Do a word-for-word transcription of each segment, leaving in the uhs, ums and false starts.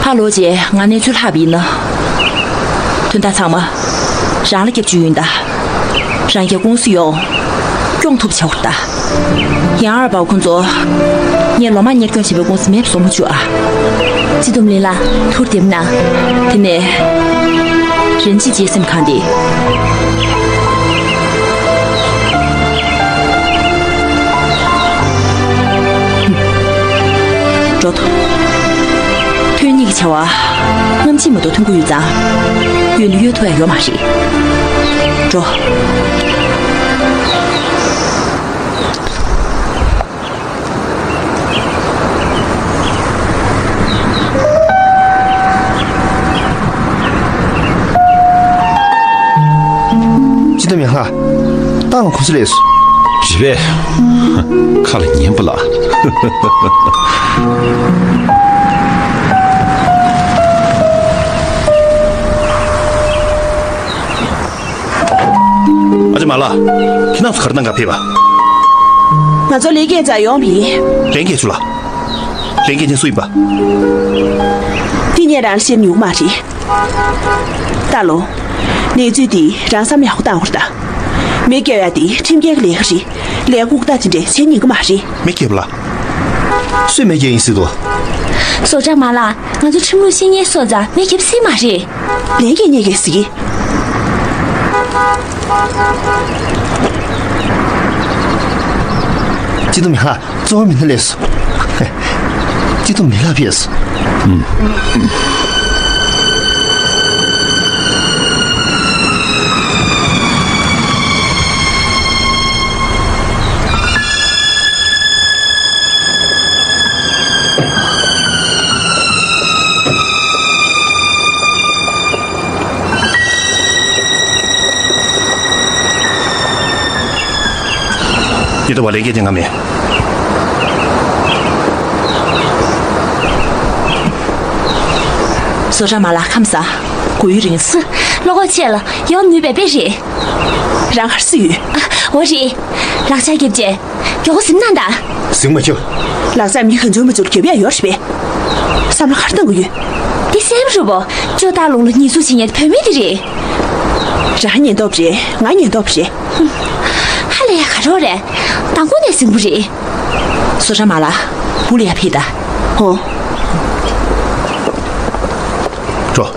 ཁ་ལོ་རྗེས་ང་གནས་ཚུལ་ལྷག་པ་ཡིན་ན། དོན་དག་ཚང་མ་རང་ལ་རྒྱབ་བཅུག་ཡིན་ད། རང་རྒྱལ་ཀུང་སི་ཡོང་སྐྱོང་ཐུབ་བྱ་བར་ད། ཡང་ཨར་པའོ་ཁོང་ཚོ་ངས་ལོ་མང་གཉེར་སྐྱོང་བྱས་པའི་ཀུང་སི་མེད་པ་བཟོ་མ་བཅུག་ཨ། སྤྱི་བསྡོམས་ལིན་ལ་ཐུར་འདེམས་ན། དེ་ནས་རིན་ཆེ་རྗེས་སེམས་གང་དེ། འགྲོ་ཐུབ། ཐོན་ཉིད་ཀྱི་བྱ་བ་སྔ་ཕྱི་མ་གཏོགས་ཐོན་གྱི་ཡོད་ཙང་། ཡུན་ཡོད་ཐུབ་ཡ་ཡོད་མ་རེད། འགྲོ། སྤྱི་བསྡོམས་ཡང་ལྷག་ཏང་ལ་གུང་སེང་སླེབས་སོང་། རེད་པས། ཁ་ལ་ཉན་པ་ལ། ཨ་ཅེ་མ་ལགས། ཁྱེད་རང་ཚོ་ག་རེ་གནང་ག་ཕེབས་པ། ང་ཚོ་ལས་ཀའི་རྩར་ཡོང་བ་ཡིན། ལྷན་རྒྱས་ཚོ་ལ། ལྷན་རྒྱས་དེ་སུ་ཡིན་པ། འདི་ངས་རང་ཤེས་ཉུང་མ་རེད། ཏ་ལོ། གནས་ཚུལ་འདི་རང་བསམ་ཡག་པོ་བཏང་བར་གདའ། མེ་སྐྱོ་ཡ་འདི་ཁྲིམས་འགལ་གྱི་ལས་ཀ་རེད། ལས་ཁུངས་ད་དེ་འདྲས་བྱེད་ཉན་གི་མ་རེད། མེ་སྐྱོ་བ་ལ། སུས་མེ་སྐྱོ་ཡིན་ཟེར་འདུག་བཟོ་གྲྭ་མ་ལགས། ང་ཚོ་ཁྲིམས་ལུགས་ཤེས་མཁན་སོང་ཙང་མེ་སྐྱོ་སྲིད་མ་རེད། ལན་རྒྱག་ཉན་གི་ཟེར་གི། སྤྱི་བསྡོམས་ཡང་ལྷག་གཙོ་བོ་མི་སྣ་སླེབས་སོང་། སྤྱི་བསྡོམས་མི་ལ་ཕེབས། ཉེ་དུ་བ་ལས་ཀའི་ཉེན་ཁ་མེད། བཟོ་གྲྭ་མ་ལགས་ཁམས་བཟང་། གོ་ཡུལ་རིང་སོང་། བློ་ཁོག་ཆེ་ལ་ཡོང་ནུས་པའི་དཔེ་རེད། རང་ཧར་སི་ཡོད། ཨ། འོ་རེད། ལག་ཆ་རྒྱབ་རྗེས། མགྱོགས་པོ་གཟིམ་གནང་དང་། གཟིམ་མ་ཁྱབ། ལག་རྩལ་མི་ག་ཚོད་མ་ཚོད་རྒྱབ་ཡ་ཡོད་རེད་པས། བསམ་བློ་ག་རེ་གཏོང་གི་ཡོད། འདི་གསལ་པོ་རེད་པོ། ཅོ་ཏ་ལུང་ལ་ཉེས་འཛུགས་བྱེད་མཁན་བུད་མེད་དེ་རེད། རང་ཉེན་རྟོག་རེད། ང་ཉེན་རྟོག་རེད། ཧ་ལས་ཡ་ག་རེ་རེད། མདང་དགོང་ནས་གཟིམ་པོ་རེད། བཟོ་གྲྭ་མ་ལགས། འུ་ལ་ཡ་ཕེབས་དང་། ཧོ། འགྲོ།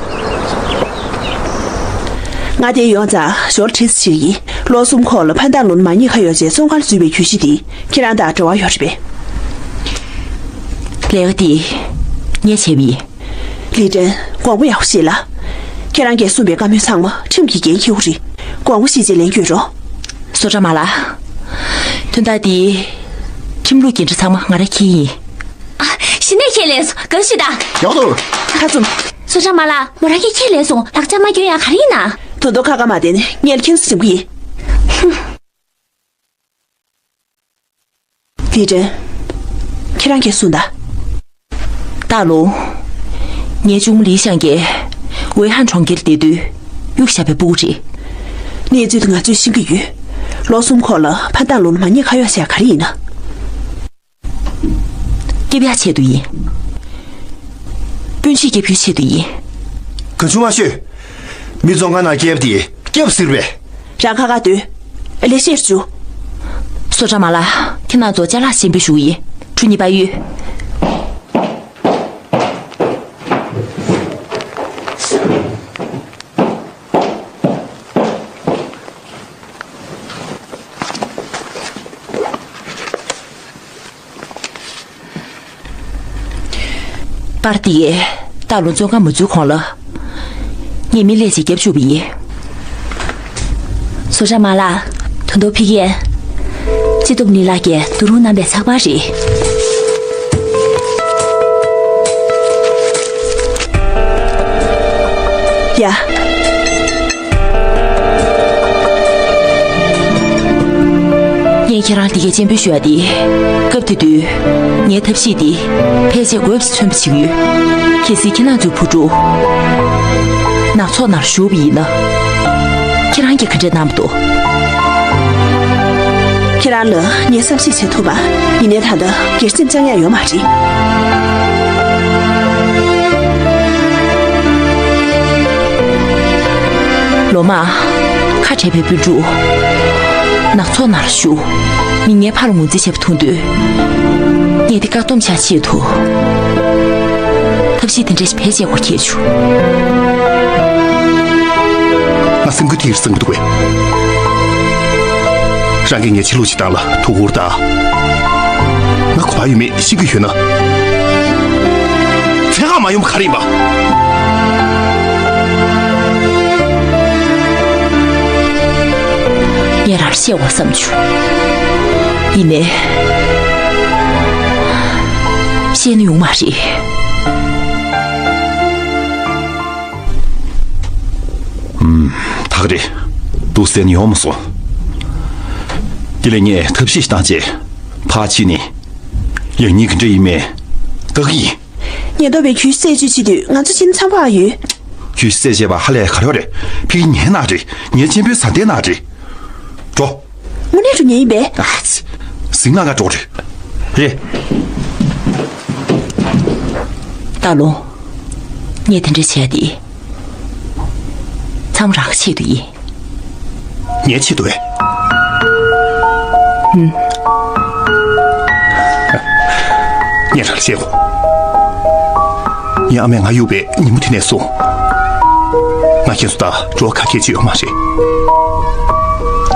ང་དེ་ཡོང་ཙང་ཞོར་དྲི་ཙམ་ཞིག་ཡིན། ལོ་གསུམ་འཁོར་ལ་ཕན་ཐང་ལུང་མ་ཉེས་ཁ་གཡོག་ཅེས་བཙོན་ཁང་ལ་འཛུལ་བའི་གྱོད་གཞི་དེ་ཁྱེད་རང་དང་འབྲེལ་བ་ཡོད་རེད་པས། ལས་ཀ་དེ་ངས་བྱས་པ་ཡིན། ལི་ཀྲན། དགོངས་པ་ཡག་པོ་བཞེས་ལ། ཁྱེད་རང་གིས་གསུངས་པའི་བཀའ་མོལ་ཚང་མ་ཁྲིམས་ཀྱི་འགན་འཁྱེར་དགོས་རེད། དགོངས་པ་བཞེས་རྗེས་ལན་སྐྱོན་རོགས། བཟོ་གྲྭ་མ་ལགས། དོན་དག་འདི་ཁྲིམས་ལུགས་འགན་འཁྲི་ཚང་མ་ང་རང་འཁྱེར་ཡིན། ཨ། གཞི་ནས་ཁས་ལེན་སོང་། དགའ་བསུ་དང་། ཡག་འདུག་ཁ་བཙུམ། བཟོ་གྲྭ་མ་ལགས། མོ་རང་གིས་ཁས་ལེན་སོང་། ལག་ཆ་མ་སྐྱོན་ཡ་ག་རེ་ཡིན་ན། ད་དུང་ཁ་ཁ་མ་བསྡད་ནས་ངས་ཁྱེད་ཚོ་འཛིན་གྱི་ཡིན། ཧུམ། ལི་ཀྲན། ཁྱེད་རང་གིས་གསུངས་དང་། ཏཱ་ལུང་། ངའི་གཅུང་མོ་ལི་ཤང་གིས་ཝེ་ཧན་གྲོང་ཁྱེར་བསྡད་དུས་གཡུགས་བཞག་པའི་སྤུ་གུ་རེད། གནས་ཚུལ་དེ་ང་ཚོས་ཤེས་ཀྱི་ཡོད། ལོ་གསུམ་འཁོར་ལ་ཕན་ཐང་ལུང་ལ་མ་ཉེས་ཁ་གཡོག་བྱས་ག་རེ་ཡིན་ན། སྐྱོབ་ཡག་ཆེད་དུ་ཡིན། སྤུན་མཆེད་སྐྱོབ་རྒྱུའི་ཆེད་དུ་ཡིན། གང་བྱུང་མ་ཤོད། མི་བཙོན་ཁང་ནང་བསྐྱལ་བ་དེ་སྐྱོབ་ཟེར་བས། རང་ཁ་ཁ་སྡོད། ལས་བཤད་རྒྱུ། བཟོ་གྲྭ་མ་ལགས། ཁྱེད་རྣམ་ཚོ་ཅ་ལག་ཞིམ་པོ་ཞུ་གི་ཡིན། ཁྲུ་གཉིས་པ་གཡུག་པར་ཏི་ཡས་ཏཱ་ལུང་བཙོན་ཁང་མ་འཛུལ་གོང་ལ། ངས་མི་སླེབས་ཚེ་རྒྱབ་བཅུག་པ་ཡིན། བཟོ་གྲྭ་མ་ལགས། ད་དུང་ཕ་གིར། སྤྱི་བསྡོམས་ལི་ལགས་ཀྱིས་བསྡུ་རུབ་གནང་པའི་ཚགས་པར་རེད། ཡ། ངས་ཁྱེད་རང་འདི་གའི་སྤྱན་འབུལ་ཞུ་ཡ་དེ། སྐབས་དེ་དུས་ངའི་ཐབས་ཤེས་འདི་ཕལ་ཆེར་དགོས་པ་མཚོན་པ་ཞིག་ཡོད། གལ་སྲིད་ཁྱེད་རང་ཚོའི་བུ་ཕྲུག་ནག་ཚོགས་ནང་ཞུགས་པ་ཡིན་ན། ཁྱེད་རང་གིས་ག་འདྲས་གནང་བ་འདུག་ཁྱེད་རང་ལ་ངས་བསམ་ཤེས་བྱེད་ཐུབ་པ་ཡིན་ནའི་ད་ལྟ་སྒེར་སེམས་བཅངས་ཡ་ཡོད་མ་རེད། ལོ་མ། ཁ་བྲལ་བའི་སྤུན་གྲོགས། ནག་ཚོགས་ནང་ལ་ཞུགས། མི་ངན་ཕར་ངོས་འཛིན་བྱས་པ་མཐོང་དུས། ངས་དེ་བཀག་སྡོམ་བྱ་ཆེད་དུ། ཐབས་ཤེས་དེ་འདྲ་ཞིག་བེད་སྤྱད་དགོས་ཁེལ་བྱུང་། ང་སེམས་ཁུར་ཐེངས་རེ་བཟང་པོ་འདུག་གས། རང་གིས་ངའི་ཕྱི་ལོགས་བྱེད་སྟངས་ལ་དོ་ཁུར་དང་། ང་གོ་བ་ཡོད་མེད་ཤེས་ཀྱི་ཡོད་ན། ཚེ་གང་མ་ཡོང་བ་ག་རེ་ཡིན་པ། ངས་རང་བཤད་འོ་བསམ་བྱུང་། ཡིན་ནའི། བཤད་ན་ཡོང་མ་རེད། ཨུམ། ཐག་རེད། འདུག་ཟེར་ནས་ཡོང་མ་སོང་། དེ་ལས་ངས་ཐབས་ཤེས་བཏང་རྗེས་ཕར་ཕྱིན་ནས། ཡང་སྙིང་གི་འདྲ་ཡིན་མེད་བལྟ་གི་ཡིན། ཉེན་རྟོག་པས་གྱོད་བཤད་སྤྱོད་བྱེད་དུས་ང་ཚོ་ཕྱིན་ན་འཚམས་པ་ཨ་ཡོད། གྱོད་བཤད་བྱས་པ་ཧ་ལས་ག་རེ་རེད། ཕ་གི་ཉན་ན་རེད། ཉན་ཆེན་པོའི་ས་དེ་ན་རེད། འགྲོ། དངོས་གནས་འགྲོ་ཉན་ཡིན་པས། ཨ་ཙི། ཟིང་ང་ང་འགྲོ་རེད། རེད། ད་ལོ། ངས་དེ་འདྲ་བྱས་ཏེ། མཚམས་རང་ཆེད་དུ་ཡིན། ངའི་ཆེད་དུ་བས། ཨུམ། ངས་རང་ལ་བཤད་གོ། ངའི་ཨ་མས་ང་གཡུག་པའི་ཉིན་མོ་དེ་ནས་བཟུང་། ང་ཁྱེད་ཚོ་དང་འགྲོ་བ་ག་གེ་བྱེད་ཡོད་མ་རེད།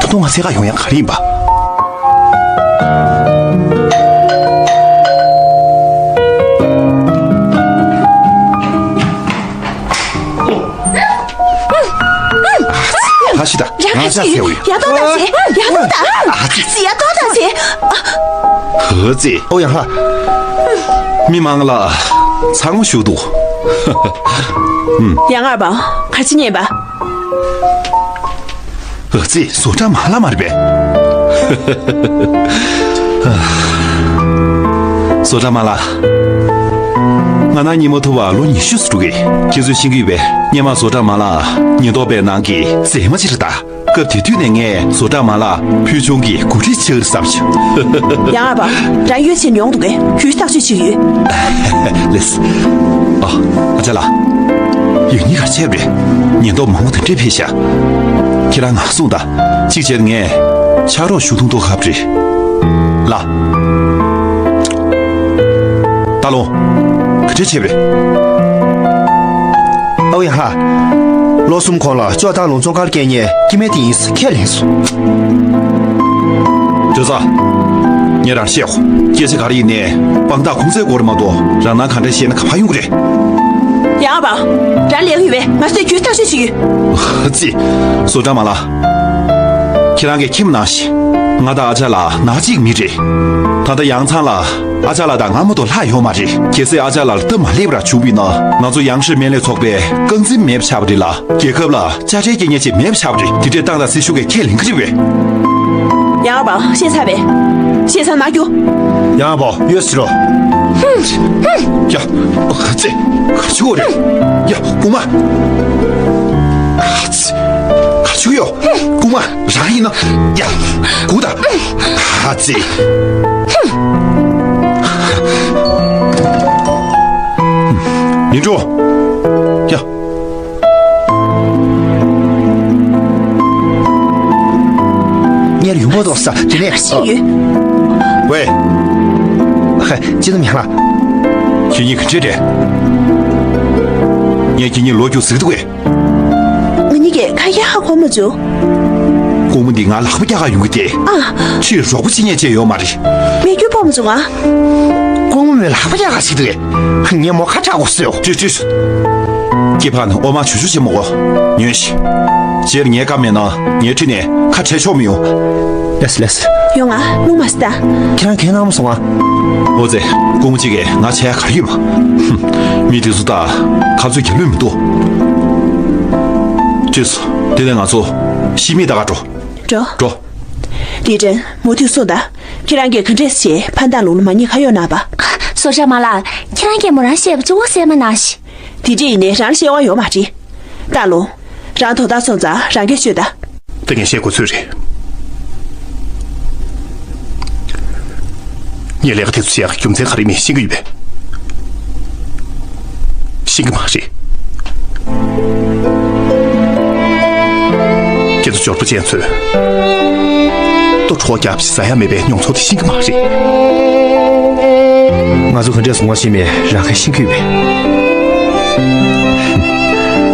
ད་དུང་ང་ཚེ་ག་ཡོང་ཡག་ག་རེ་ཡིན་པ། ཕ་ཤི་ད། ང་ཅག་ཟེར་བའི། ཡ་ཏོ་ད་ཟེ། ཡ་ཏོ་ད། ཨ་ཙི། ཡ་ཏོ་ད་ཟེ། ཨ་ཙི། ཨོ་ཡ་ཧ། མི་མང་ལ་ཚང་མ་ཞུ་འདུག་ཡ་ང་པ། ག་ཅི་ཉན་པ། ཨ་ཙི། བཟོ་གྲྭ་མ་ལ་མ་རེད་པས། བཟོ་གྲྭ་མ་ལ། ང་ནང་ཉིན་མོ་ཐུ་བ་ལོ་ཉི་ཤུ་ཙམ་འགྲོ་གི། ཁྱེད་ཚོས་ཤེས་ཀྱི་ཡོད་པས། སྔོན་མ་བཟོ་གྲྭ་མ་ལ་ཉེན་རྟོག་པའི་ནང་གི་མཛེས་མ་ཅིག་རེད་ད། སྐབས་དེ་དུས་ནས་ངས་བཟོ་གྲྭ་མ་ལ་ཕུལ་བྱུང་གི་འགོ་ཁྲིད་ཆགས་བསམ་བྱུང་། ཡང་ཨ་ཕ། རང་ཡོད་ཆེན་ཡོང་འདུག་གས། ཁྱོད་ཐག་གཅོད་བྱེད་ཀྱི་ཡོད། ལེས། ཨ། ཨ་ཅག་ལགས། ཡང་སྙིང་ག་རེ་བྱས་པ་རེད། ཉེན་རྟོག་མང་པོ་དེ་འདྲས་ཕེབས་ཤག་ཁྱེད་རང་ང་གསུངས་དང་། གཅིག་བྱས་ངས་ཕྱག་རོགས་ཞུ་ཐུང་ཐུང་ཧབ་རེད། ལ། ད་ལོ། ག་འདྲས་བྱས་པ་རེད། ཨའོ་ཡ་ཧ། ལོ་གསུམ་གོང་ལ་ཅོག་ཏང་ལུང་ཚོང་ཁང་སྐད་ཉན་སྐྱེ་དམན་དེ་ཡིན་ཟེར་ཁས་ལེན་སོང་། ཇོ་ཚ། ངས་རང་བཤད་གོ། སྐད་ཆ་ག་རེ་ཡིན་ནའི་དཔང་རྟགས་ཁུངས་བཙན་དགོས་རེད་མ་གཏོགས་རང་སྣང་གང་འདྲ་བཤད་ན་ག་པར་ཡོང་གི་རེད། ཡང་ཨ་ཕ། རང་ལས་ཡོད་པས་ང་ཚོས་ཁྱོད་ཐག་གཅོད་བྱེད་ཀྱི་ཡོད། ཨ་ཙི། བཟོ་གྲྭ་མ་ལ། ཁྱེད་རང་གིས་མཁྱེན་གནང་ཞིག་ང་དང་ཨ་ཅག་ལགས་ནག་གཅིག་མི་རེད། ད་ལྟ་ཡང་ཚང་ལ་ཨ་ཅག་ལགས་དང་ང་མ་གཏོགས་ལྷག་ཡོད་མ་རེད། གལ་སྲིད་ཨ་ཅག་ལགས་ལ་སྟབས་མ་ལེགས་པ་ར་བྱུང་བ་ཡིན་ན། ང་ཚོ་ཡང་སྲིད་སྨན་ལས་ཚོགས་པའི་རྐང་འཛིན་མེད་པ་ཆགས་པ་རེད་ལ། རྒྱལ་ཁབ་ལ་དཔྱ་ཁྲལ་སྐྱེལ་མཁན་ཅིག་མེད་པ་ཆགས་པ་རེད། དེ་འདྲས་བཏང་དང་ཟེར་ཞུ་གི་ཁས་ལེན་གྱི་རེད་པས། ཡང་ཨ་ཕ་ཤེས་ཚར་བས། ཤེས་ཚར་མ་རྒྱུ། ཡང་ཨ་ཕ་ཡོད་ཟེར་རོ། ཡ། ཨ་ཙི། ག་ཅི་གོ་རེད། ཡ་རྐུན་མ། ཨ་ཙི། ག་ཅི་གོ་ཡོ། རྐུན་མ་རང་ཡིན་ན། ཡ། སྒུག་ད། ཨ་ཙི། ཡིན་འགྲོ། ཡ། ངས་ཡོང་བ་དོགས་ས་དེ་ནས། ཤེས་ཡོད། ཝེ། ཧ། ཅི་ཙམ་ཡང་ལ། ཁྱེད་གཉིས་ག་འདྲས་རེད། ངས་ཁྱེད་གཉིས་ལོ་རྒྱུས་ཟིག་འདུག་གས། ང་གཉིས་ཀྱིས་ཁ་ཡག་གོ་མ་བྱུང་། ལྐུགས་མ་འདི་ང་ལག་པ་རྒྱག་ག་ཡོང་གི་སྟེ། ཨ། ཕྱིར་རོགས་པ་བྱེད་མཁན་ཅིག་ཡོད་མ་རེད། མི་རྒྱུ་སྤོ་མ་བྱུང་ང་། ལྐུགས་མ་མོས་ལག་པ་རྒྱག་ག་ཞིག་འདུག་གས། ངས་མོ་ཁ་གྲག་གོ་སོ། ཅི་ཅི། སྐྱེས་པ་ནི་ཨོ་མ་ཆུ་ཆུ་ཆེ་མོ་གོ། ཉོན་ཞིག་སྤྱིར་ངའི་བཀའ་མེད་ན་ངའི་ཁྲི་ནས་ཁ་བྲལ་ཆོག་མི་ཡོང་། ལེས་ལེས། ཡོང་ང་སྣུམ་མ་སི་ད། ཁྱེད་རང་གན་གནང་མ་སོང་ང་། ཨོ་ཙེ། སྐུ་ངོ་གཅིག་གིས་ང་བྱས་ཡ་ག་རེ་ཡོད་པ། ཧུམ། མི་དེ་ཚོ་ད་ཁ་རྩོད་རྒྱག་ལོས་མི་འདུག་ཅེས་སོ། དེ་ནས་ང་ཚོ་ཤི་མི་ད་ག་འགྲོ། འགྲོ། འགྲོ། ལི་ཀྲན། མོ་དེ་སོང་ད། ཁྱེད་རང་གིས་ག་འདྲས་བྱས་ཕན་ཐང་ལུང་ལ་མ་ཉེས་ཁ་གཡོག་གནང་བ། བཟོ་གྲྭ་མ་ལགས། ཁྱེད་རང་གིས་མོ་རང་བཤད་པ་གཙོ་བོ་གསན་མ་གནང་ཞིག་དེ་འདྲས་ཡིན་ནའི་རང་ལ་བཤད་དབང་ཡོད་མ་རེད། ཏཱ་ལུང་། རང་དོ་བདག་སོང་ཙང་རང་གིས་ཤོད་ད། ད་ངས་བཤད་དགོས་ཚོད་རེད། ངས་ལས་ཀ་དེ་ཚོ་བྱེད་ཡག་རྒྱུ་མཚན་ག་རེ་མིན་ཤེས་ཀྱི་ཡོད་པས། ཤེས་ཀྱི་མ་རེད། འབྱོར་པ་ཅན་ཚོས་ལྟོ་འཕྲོ་རྒྱག་བྱས་ཟ་ཡ་མེད་པའི་མྱོང་ཚོར་དེ་ཤེས་ཀྱི་མ་རེད། ང་ཚོ་ག་འདྲས་སུ་ངོ་ཤེས་མེད་རང་གིས་ཤེས་ཀྱི་ཡོད་པས།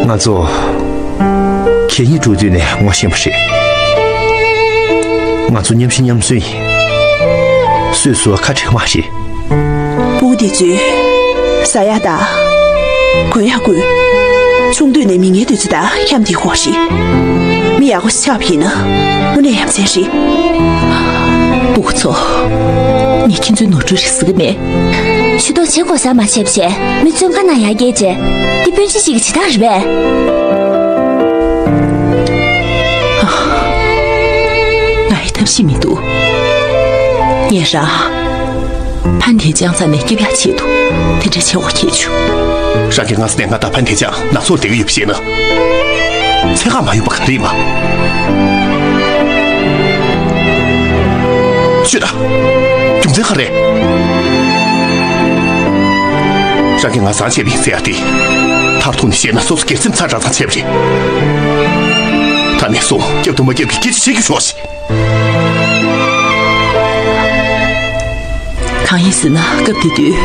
ང་ཚོ་གད་སྙིགས་དཀྲུག་དུས་ནས་ངོ་ཤེས་པ་རེད། ང་ཚོ་མཉམ་ཤི་མཉམ་གསོན་ཡིན། སོ་སོ་ཁ་བྲལ་མ་རེད། སྤུ་གུ་དེ་ཚོས་ཟ་ཡག་དང་གོན་ཡག་དགོས། ཆུང་དུས་ནས་མི་ངན་དེ་ཚོ་དང་འཁྱམས་བསྡད་ཡོད་རེད། མི་ཡག་པོ་ཞིག་ཆགས་པ་ཡིན་ན་དངོས་གནས་ཡ་མཚན་རེད། སྤུ་གུ་ཚོ། ངས་ཁྱེད་ཚོའི་ནོར་འཁྲུལ་རེད་ཟེར་གྱི་མེད། ཇུས་གཏོགས་བྱེད་དགོས་ས་མ་བྱས་པ་བྱས་མི་བཙོན་ཁང་ནང་ཡར་བསྐྱལ་བྱས། འདི་སྤུན་མཆེད་ཅིག་གི་བྱེད་སྟངས་རེད་པས། ང་ཡི་ཐབས་ཤེས་མི་འདུག་ངས་རང་། ཕན་ཐེ་ཅང་རྩ་ནས་སྐྱོབ་ཡག་ཆེད་དུ་དེ་འདྲ་བྱེད་དགོས་ཁེལ་བྱུང་། རང་གིས་སྔ་ས་ནས་ང་དང་ཕན་ཐེ་ཅང་ནག་ཚོར་བསྡད་ཀྱི་ཡོད་པ་ཤེས་ན། ཚེ་གང་མ་ཡོང་པ་ག་རེ་ཡིན་མ། ཤོད་དང་། རྒྱུ་མཚན་ག་རེ། རང་གིས་ང་བཟང་བྱས་པ་ཡིན་ཟེར་ཡག་དེ། མཐར་ཐུག་ནས་བཤད་ན་སོ་སོ་སྒེར་སེམས་ཚ་དྲགས་ཙང་བྱས་པ་རེད། ད་ནས་བཟུང་སྐྱོབ་དང་མ་སྐྱོབ་ཀྱི་སྐད་ཆ་བཤད་རྒྱུ་ཤོག་ཤིག་གང་ཡིན་ཟེར་ན་སྐབས་དེ་དུས།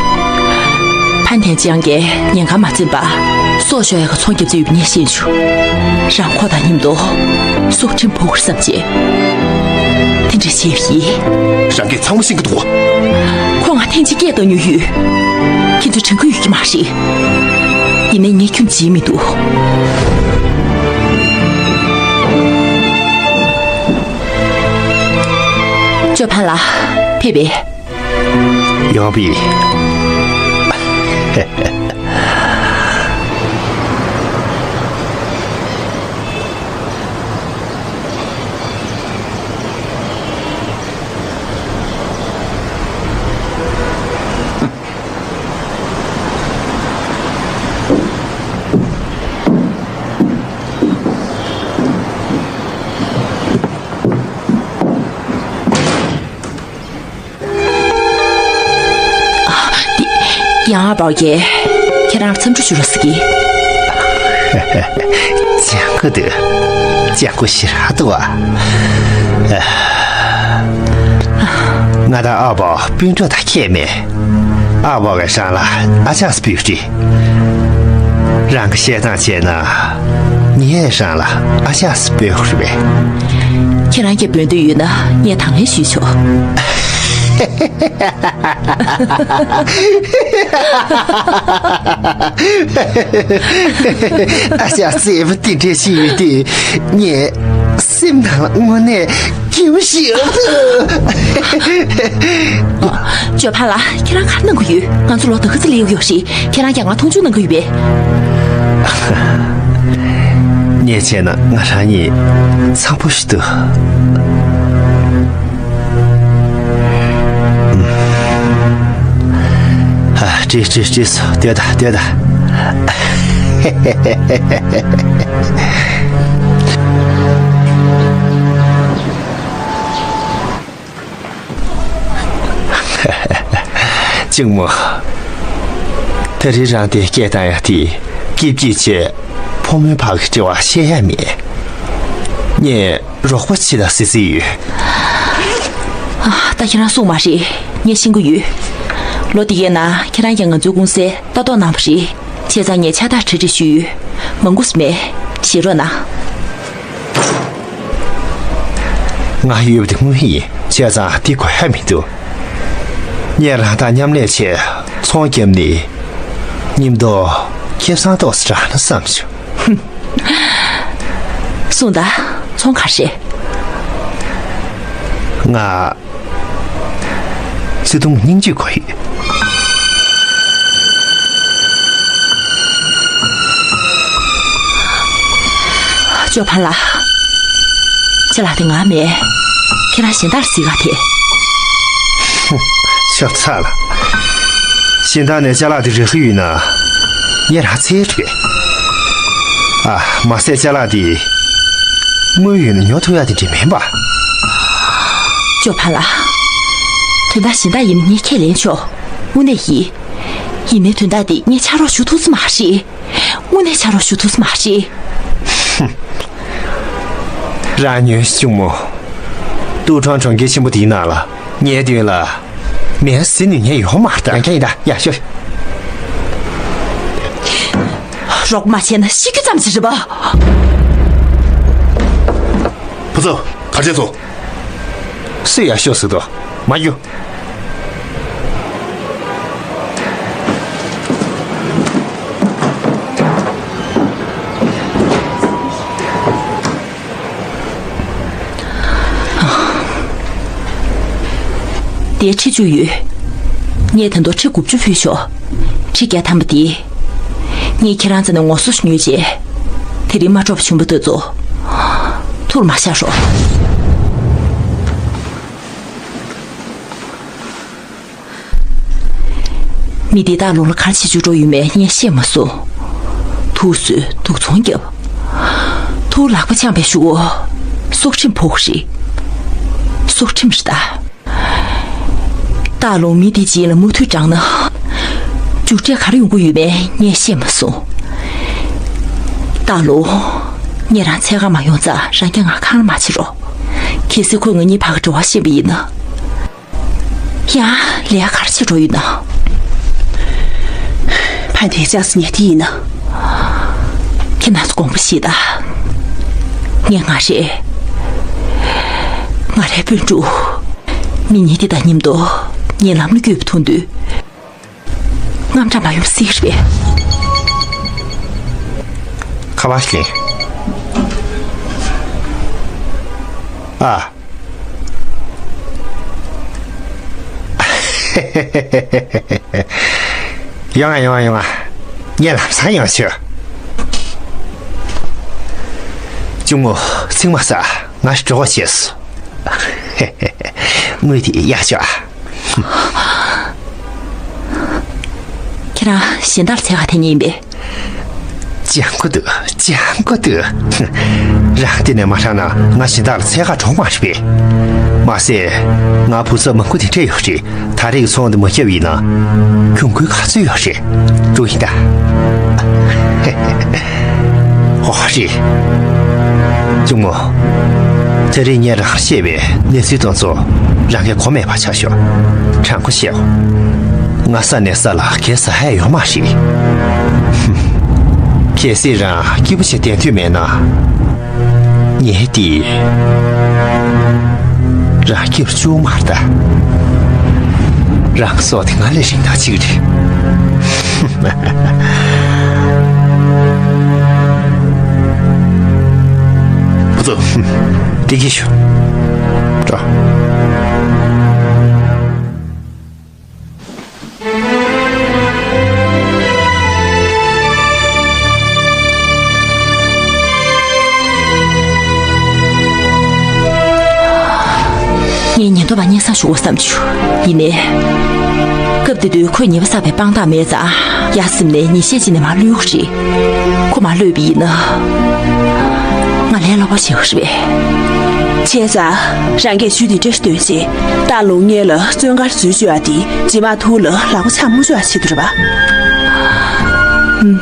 ཕན་ཐེ་ཅང་གིས་ཉེན་ཁ་མ་འཛེམས་པར་སྲོག་གཅོད་ཡག་གི་ཚོང་རྒྱབ་རྩིས་ཡོད་པ་ངས་ཤེས་བྱུང་། རང་ཁོ་དང་མཉམ་དུ་སྲོག་ཁྲིམས་ཕོག་གི་རེད་བསམ་བྱས། དེ་འདྲ་བྱས་པ་ཡིན། རང་གིས་ཚང་མ་ཤེས་ཀྱི་འདུག་ཁོ་ང་ཐེངས་གཅིག་སྐད་བཏང་མྱོང་ཡོད། ཁྱེད་ཚོས་དྲན་གྱི་ཡོད་ཀྱི་མ་རེད། ཡིན་ནའི་ངས་ཁྱོད་བརྗེད་མི་འདུག་ཅོ་ཕན་ལགས། ཕེབས་པས། ཡོང་བ་ཡིན། ཡང་ཨ་པའོ་གིས་ཁྱེད་རང་འཚམས་འདྲི་ཞུ་རོགས་ཟེར་གི། ལྗང་ཁུ་འདུག་ལྗང་ཁུ་ཞེ་དྲག་འདུག་ཨ། ང་དང་ཨ་པའོ་སྤུན་གྲོགས་དང་ཁྱད་མེད། ཨ་པའོ་གིས་རང་ལ་ཨ་ཅག་ཟེར་འབོད་ཀྱི་རེད། རང་གིས་བཤད་སྟངས་བྱས་ན། ངས་རང་ལ་ཨ་ཅག་ཟེར་འབོད་ཀྱི་རེད་པས། ཁྱེད་རང་གིས་འབོད་འདོད་ཡོད་ན་ངས་དང་ལེན་ཞུས་ཆོག་ཨ་ཅག་བརྩེ་པོ་དེ་འདྲ་ཞིག་ཡོད་དུས་ངས་སེམས་ནང་ལ་དངོས་གནས་སྐྱིད་པོ་ཞིག་འདུག་ཅོ་ཕན་ལགས། ཁྱེད་རང་ག་རེ་གནང་གི་ཡོད། ང་ཚོ་ལོ་ད་ག་ཚོད་སླེབས་ཡོད་རེད། ཁྱེད་རང་ཀྱང་ང་མཐོང་ཆུང་གནང་གི་ཡོད་པས། ངས་བྱས་ན་ང་རང་ཉིད་འཚང་པོ་ཞིག་འདུག་ཨ། བྲིས་བྲིས་བྲིས་སོ། ལྟོས་དང་ལྟོས་དང་། གཅུང་མོ། ད་རེས་རང་དེ་སྐད་བཏང་ཡག་དེ་སྐྱིད་སྐྱིད་བྱས། ཕོ་མོའི་བར་གྱི་འབྲེལ་བ་བཤད་ཡ་མེད། ངས་རོགས་པ་བྱེད་དང་ཟེར་ཟེར་ཡོད། ཨ། ད་ཁྱེད་རང་གསུངས་མ་རེད། ངས་ཤེས་ཀྱི་ཡོད། ལོ་འདི་གའི་ནང་ཁྱེད་རང་ཀྱང་ང་ཚོའི་ཀུང་སིར་ལྟ་རྟོག་གནང་བ་རེད། བྱས་ཙང་ངས་ཕྱག་རྟགས་གྲ་སྒྲིག་ཞུས་ཡོད། མང་པོ་ཟེར་མེད། བཞེས་རོགས་གནང་། ང་ཡོད་པ་དེ་དངོས་ཡིན། བྱས་ཙང་དེ་དགོས་ཡ་མི་འདུག་ངས་རང་དང་མཉམ་ལས་བྱས་ཚོང་བརྒྱབ་ནས་མཉམ་དུ་ཁེ་བཟང་ཏོག་ཙམ་རག་ན་བསམ་བྱུང་། གསུངས་དང་། ཚོང་ག་རེ་རེད། ང་ཚོས་དུང་སྙིང་བཅུད་དགོས་ཡོད། ཅོ་ཕན་ལགས། ཅ་ལག་དེ་ང་མེད། ཁྱེད་རང་གཞན་དག་གཟིགས་ག་དེ། ཤོབ་ཚ་ལ། གཞན་དག་ནས་ཅ་ལག་དེ་རག་གི་ཡོད་ན། ངས་རང་འཚོལ་དགོས། ཨ། མ་ཟད་ཅ་ལག་དེ། དངུལ་ཡོད་ན་ཉོ་ཐུབ་ཡ་དེ་འདྲ་མིན་པ། ཅོ་ཕན་ལགས། དོན་དག་གཞན་དག་ཡིན་ན་ངས་ཁས་ལེན་ཆོག་དངོས་གནས་ཡིན། ཡིན་ནའི་དོན་དག་འདི་ངས་ཕྱག་རོགས་ཞུ་ཐུབ་ས་མ་རེད། དངོས་གནས་ཕྱག་རོགས་ཞུ་ཐུབ་ས་མ་རེད། ཧུམ། རང་ཉོན་གཅུང་མོ། ཏུའུ་ཁྲང་གྲོང་ཁྱེར་ཆེན་པོ་དེའི་ནང་ལ་ངའི་མདུན་ལ་མེ་ཟི་ནུས་ཉན་ཡོང་མ་རེད། ཡང་ཁྱེད་ཡིན་ད་ཡ་ཤོད། རོགས་མ་བྱས་ན་ཤི་རྒྱུ་ཙམ་ཞིག་རེད་པ། ཕུ་ཚོ། གར་བྱས་སོང་། སུས་ཡ་ཤོད་ཟེར་དོ། མ་རྒྱུ། དེ་ཁྲི་བཅུ་ཡོད། ངས་ད་དུང་ཁྲི་དགུ་བཅུ་ཕུལ་ཆོག་ཁྲི་བརྒྱ་ཐམ་པ་དེ། ངས་ཁྱེད་རང་རྩ་ནས་ངོ་སོ་ཉོས་རྗེས། དེ་རིང་མ་འགྲོ་བ་བྱུང་བ་དེ་ཚོ། ཐུར་མ་བཞག་རོགས། མི་འདི་སྟག་ལུང་ལ་ག་རེ་བྱེད་བཅུག་འགྲོ་ཡོད་མེད་ངས་ཤེས་མ་སོང་། དུག་བཟོས་དུག་ཚོང་བརྒྱབ། ཐུག་ལག་པ་འཆང་བའི་གཞུག་གུ། སྲོག་ཁྲིམས་ཕོག་རེད། སྲོག་ཁྲིམས་རེད་ད། སྟག་ལུང་མི་འདི་རྗེས་ལ་མུ་མཐུད་དྲངས་ན། མཇུག་འབྲས་ག་རེ་ཡོང་གི་ཡོད་མེད་ངས་ཤེས་མ་སོང་། སྟག་ལུང་། ངེད་རང་འཚོལ་གར་མ་ཡོང་ཙང་རང་རྐྱ་ངར་ཁ་ལ་མ་བྱེད་རོགས། གལ་སྲིད་ཁོས་ང་གཉིས་བར་གྱི་འབྲེལ་བ་ཤེས་པ་ཡིན་ན། ཡ། ལས་ཀ་ག་རེ་བྱེད་འགྲོ་ཡོད་ན། ཕ་དེ་ཅག་སུ་ཉལ་དེ་ཡིན་ན། ཁྱེད་རྣམ་ཚོ་དགོངས་པ་བཞེས་དང་། ངས་ང་རེད། ང་རའི་སྤུན་ཕྲུག་མི་གཉིས་དེ་དང་མཉམ་དུ་ངས་ལམ་ལ་བསྐྱོད་པ་མཐོང་དུས། དངངས་སྐྲག་མ་ཡོང་སྲིད་རེད་པས། ཁ་པར་ཞིག་ལེན། ཨ། ཡོང་ང་ཡོང་ང་ཡོང་ང་། ངས་ལམ་སང་ཡོང་ཆོག་གཅུང་མོ་ཚིག་མ་ཟ། ང་འགྲོ་གོ་བྱས་སོ། དངུལ་དེ་ཡག་ཤོག་ཁྱེད་རང་གཞན་དག་ལ་འཚོལ་ག་འཐེན་མཁན་ཡིན་པས། སྤྱང་པོ་འདུག་སྤྱང་པོ་འདུག་རང་འདི་ནས་མ་ཧྲང་ན་ང་གཞན་དག་ལ་འཚོལ་ག་འགྲོ་མ་རེད་པས། མ་ཟད། ང་བུ་ཚབ་མང་པོ་དེ་འདྲས་ཡོད་རེད། ད་རེས་ཀྱི་ཚོང་འདི་མ་བརྒྱབ་ཡིན་ན། གྱོང་གུན་ག་ཚོད་ཡོད་རེད། འགྲོ་ཡིན་ད། ཧོ་ཧ་རེད། གཅུང་མོ། དེ་རིང་ངས་རང་ལ་བཤད་པའི་གནས་ཚུལ་དེ་ཚོ་རང་གིས་གོ་མེད་པ་ཆགས་ཤོག་དྲང་པོ་བཤད། ང་ས་ནས་ས་ལ་གེ་ས་ཧ་ཡོད་མ་རེད། གལ་སྲིད་རང་སྐྱིད་པོ་བྱས་བསྡད་འདོད་མེད་ན། ངས་འདི་རང་སྐྱིད་པོ་བཅུག་མ་ད། རང་སྲོག་དེ་ང་ལས་རིན་ཐང་ཆེ་གི་རེད། ཕུ་ཚུ། བདེ་སྐྱིད་ཞུ། འགྲོ། ངས་ཉེན་རྟོག་པ་སྙན་སེང་ཞུ་དགོས་བསམ་བྱུང་། ཡིན་ནའི། སྐབས་དེ་དུས་ཁོས་ཉེས་པ་བསགས་པའི་དཔང་རྟགས་མེད་ཙང་། ཡ་སེམས་ནས་ཉེས་ཤས་ཅིག་ནས་མར་གློད་ཀྱི་རེད། ཁོ་མར་གློད་པ་ཡིན་ན། ང་ལས་སླ་པོ་བྱེད་ཀྱི་རེད་པས། བྱས་ཙང་། རང་གིས་ཇུས་འདི་འདྲ་ཞིག་འདོན་བྱས། སྟག་ལུང་སྔོན་ལ་བཙོན་ཁང་འཛུལ་བཅུག་ཡ་དེ་རྗེས་མ་ཐུག་ལ་ལག་པ་འཆང་མ་བཅུག་ཡ་ཆེད་དུ་རེད་པ། ཧུམ།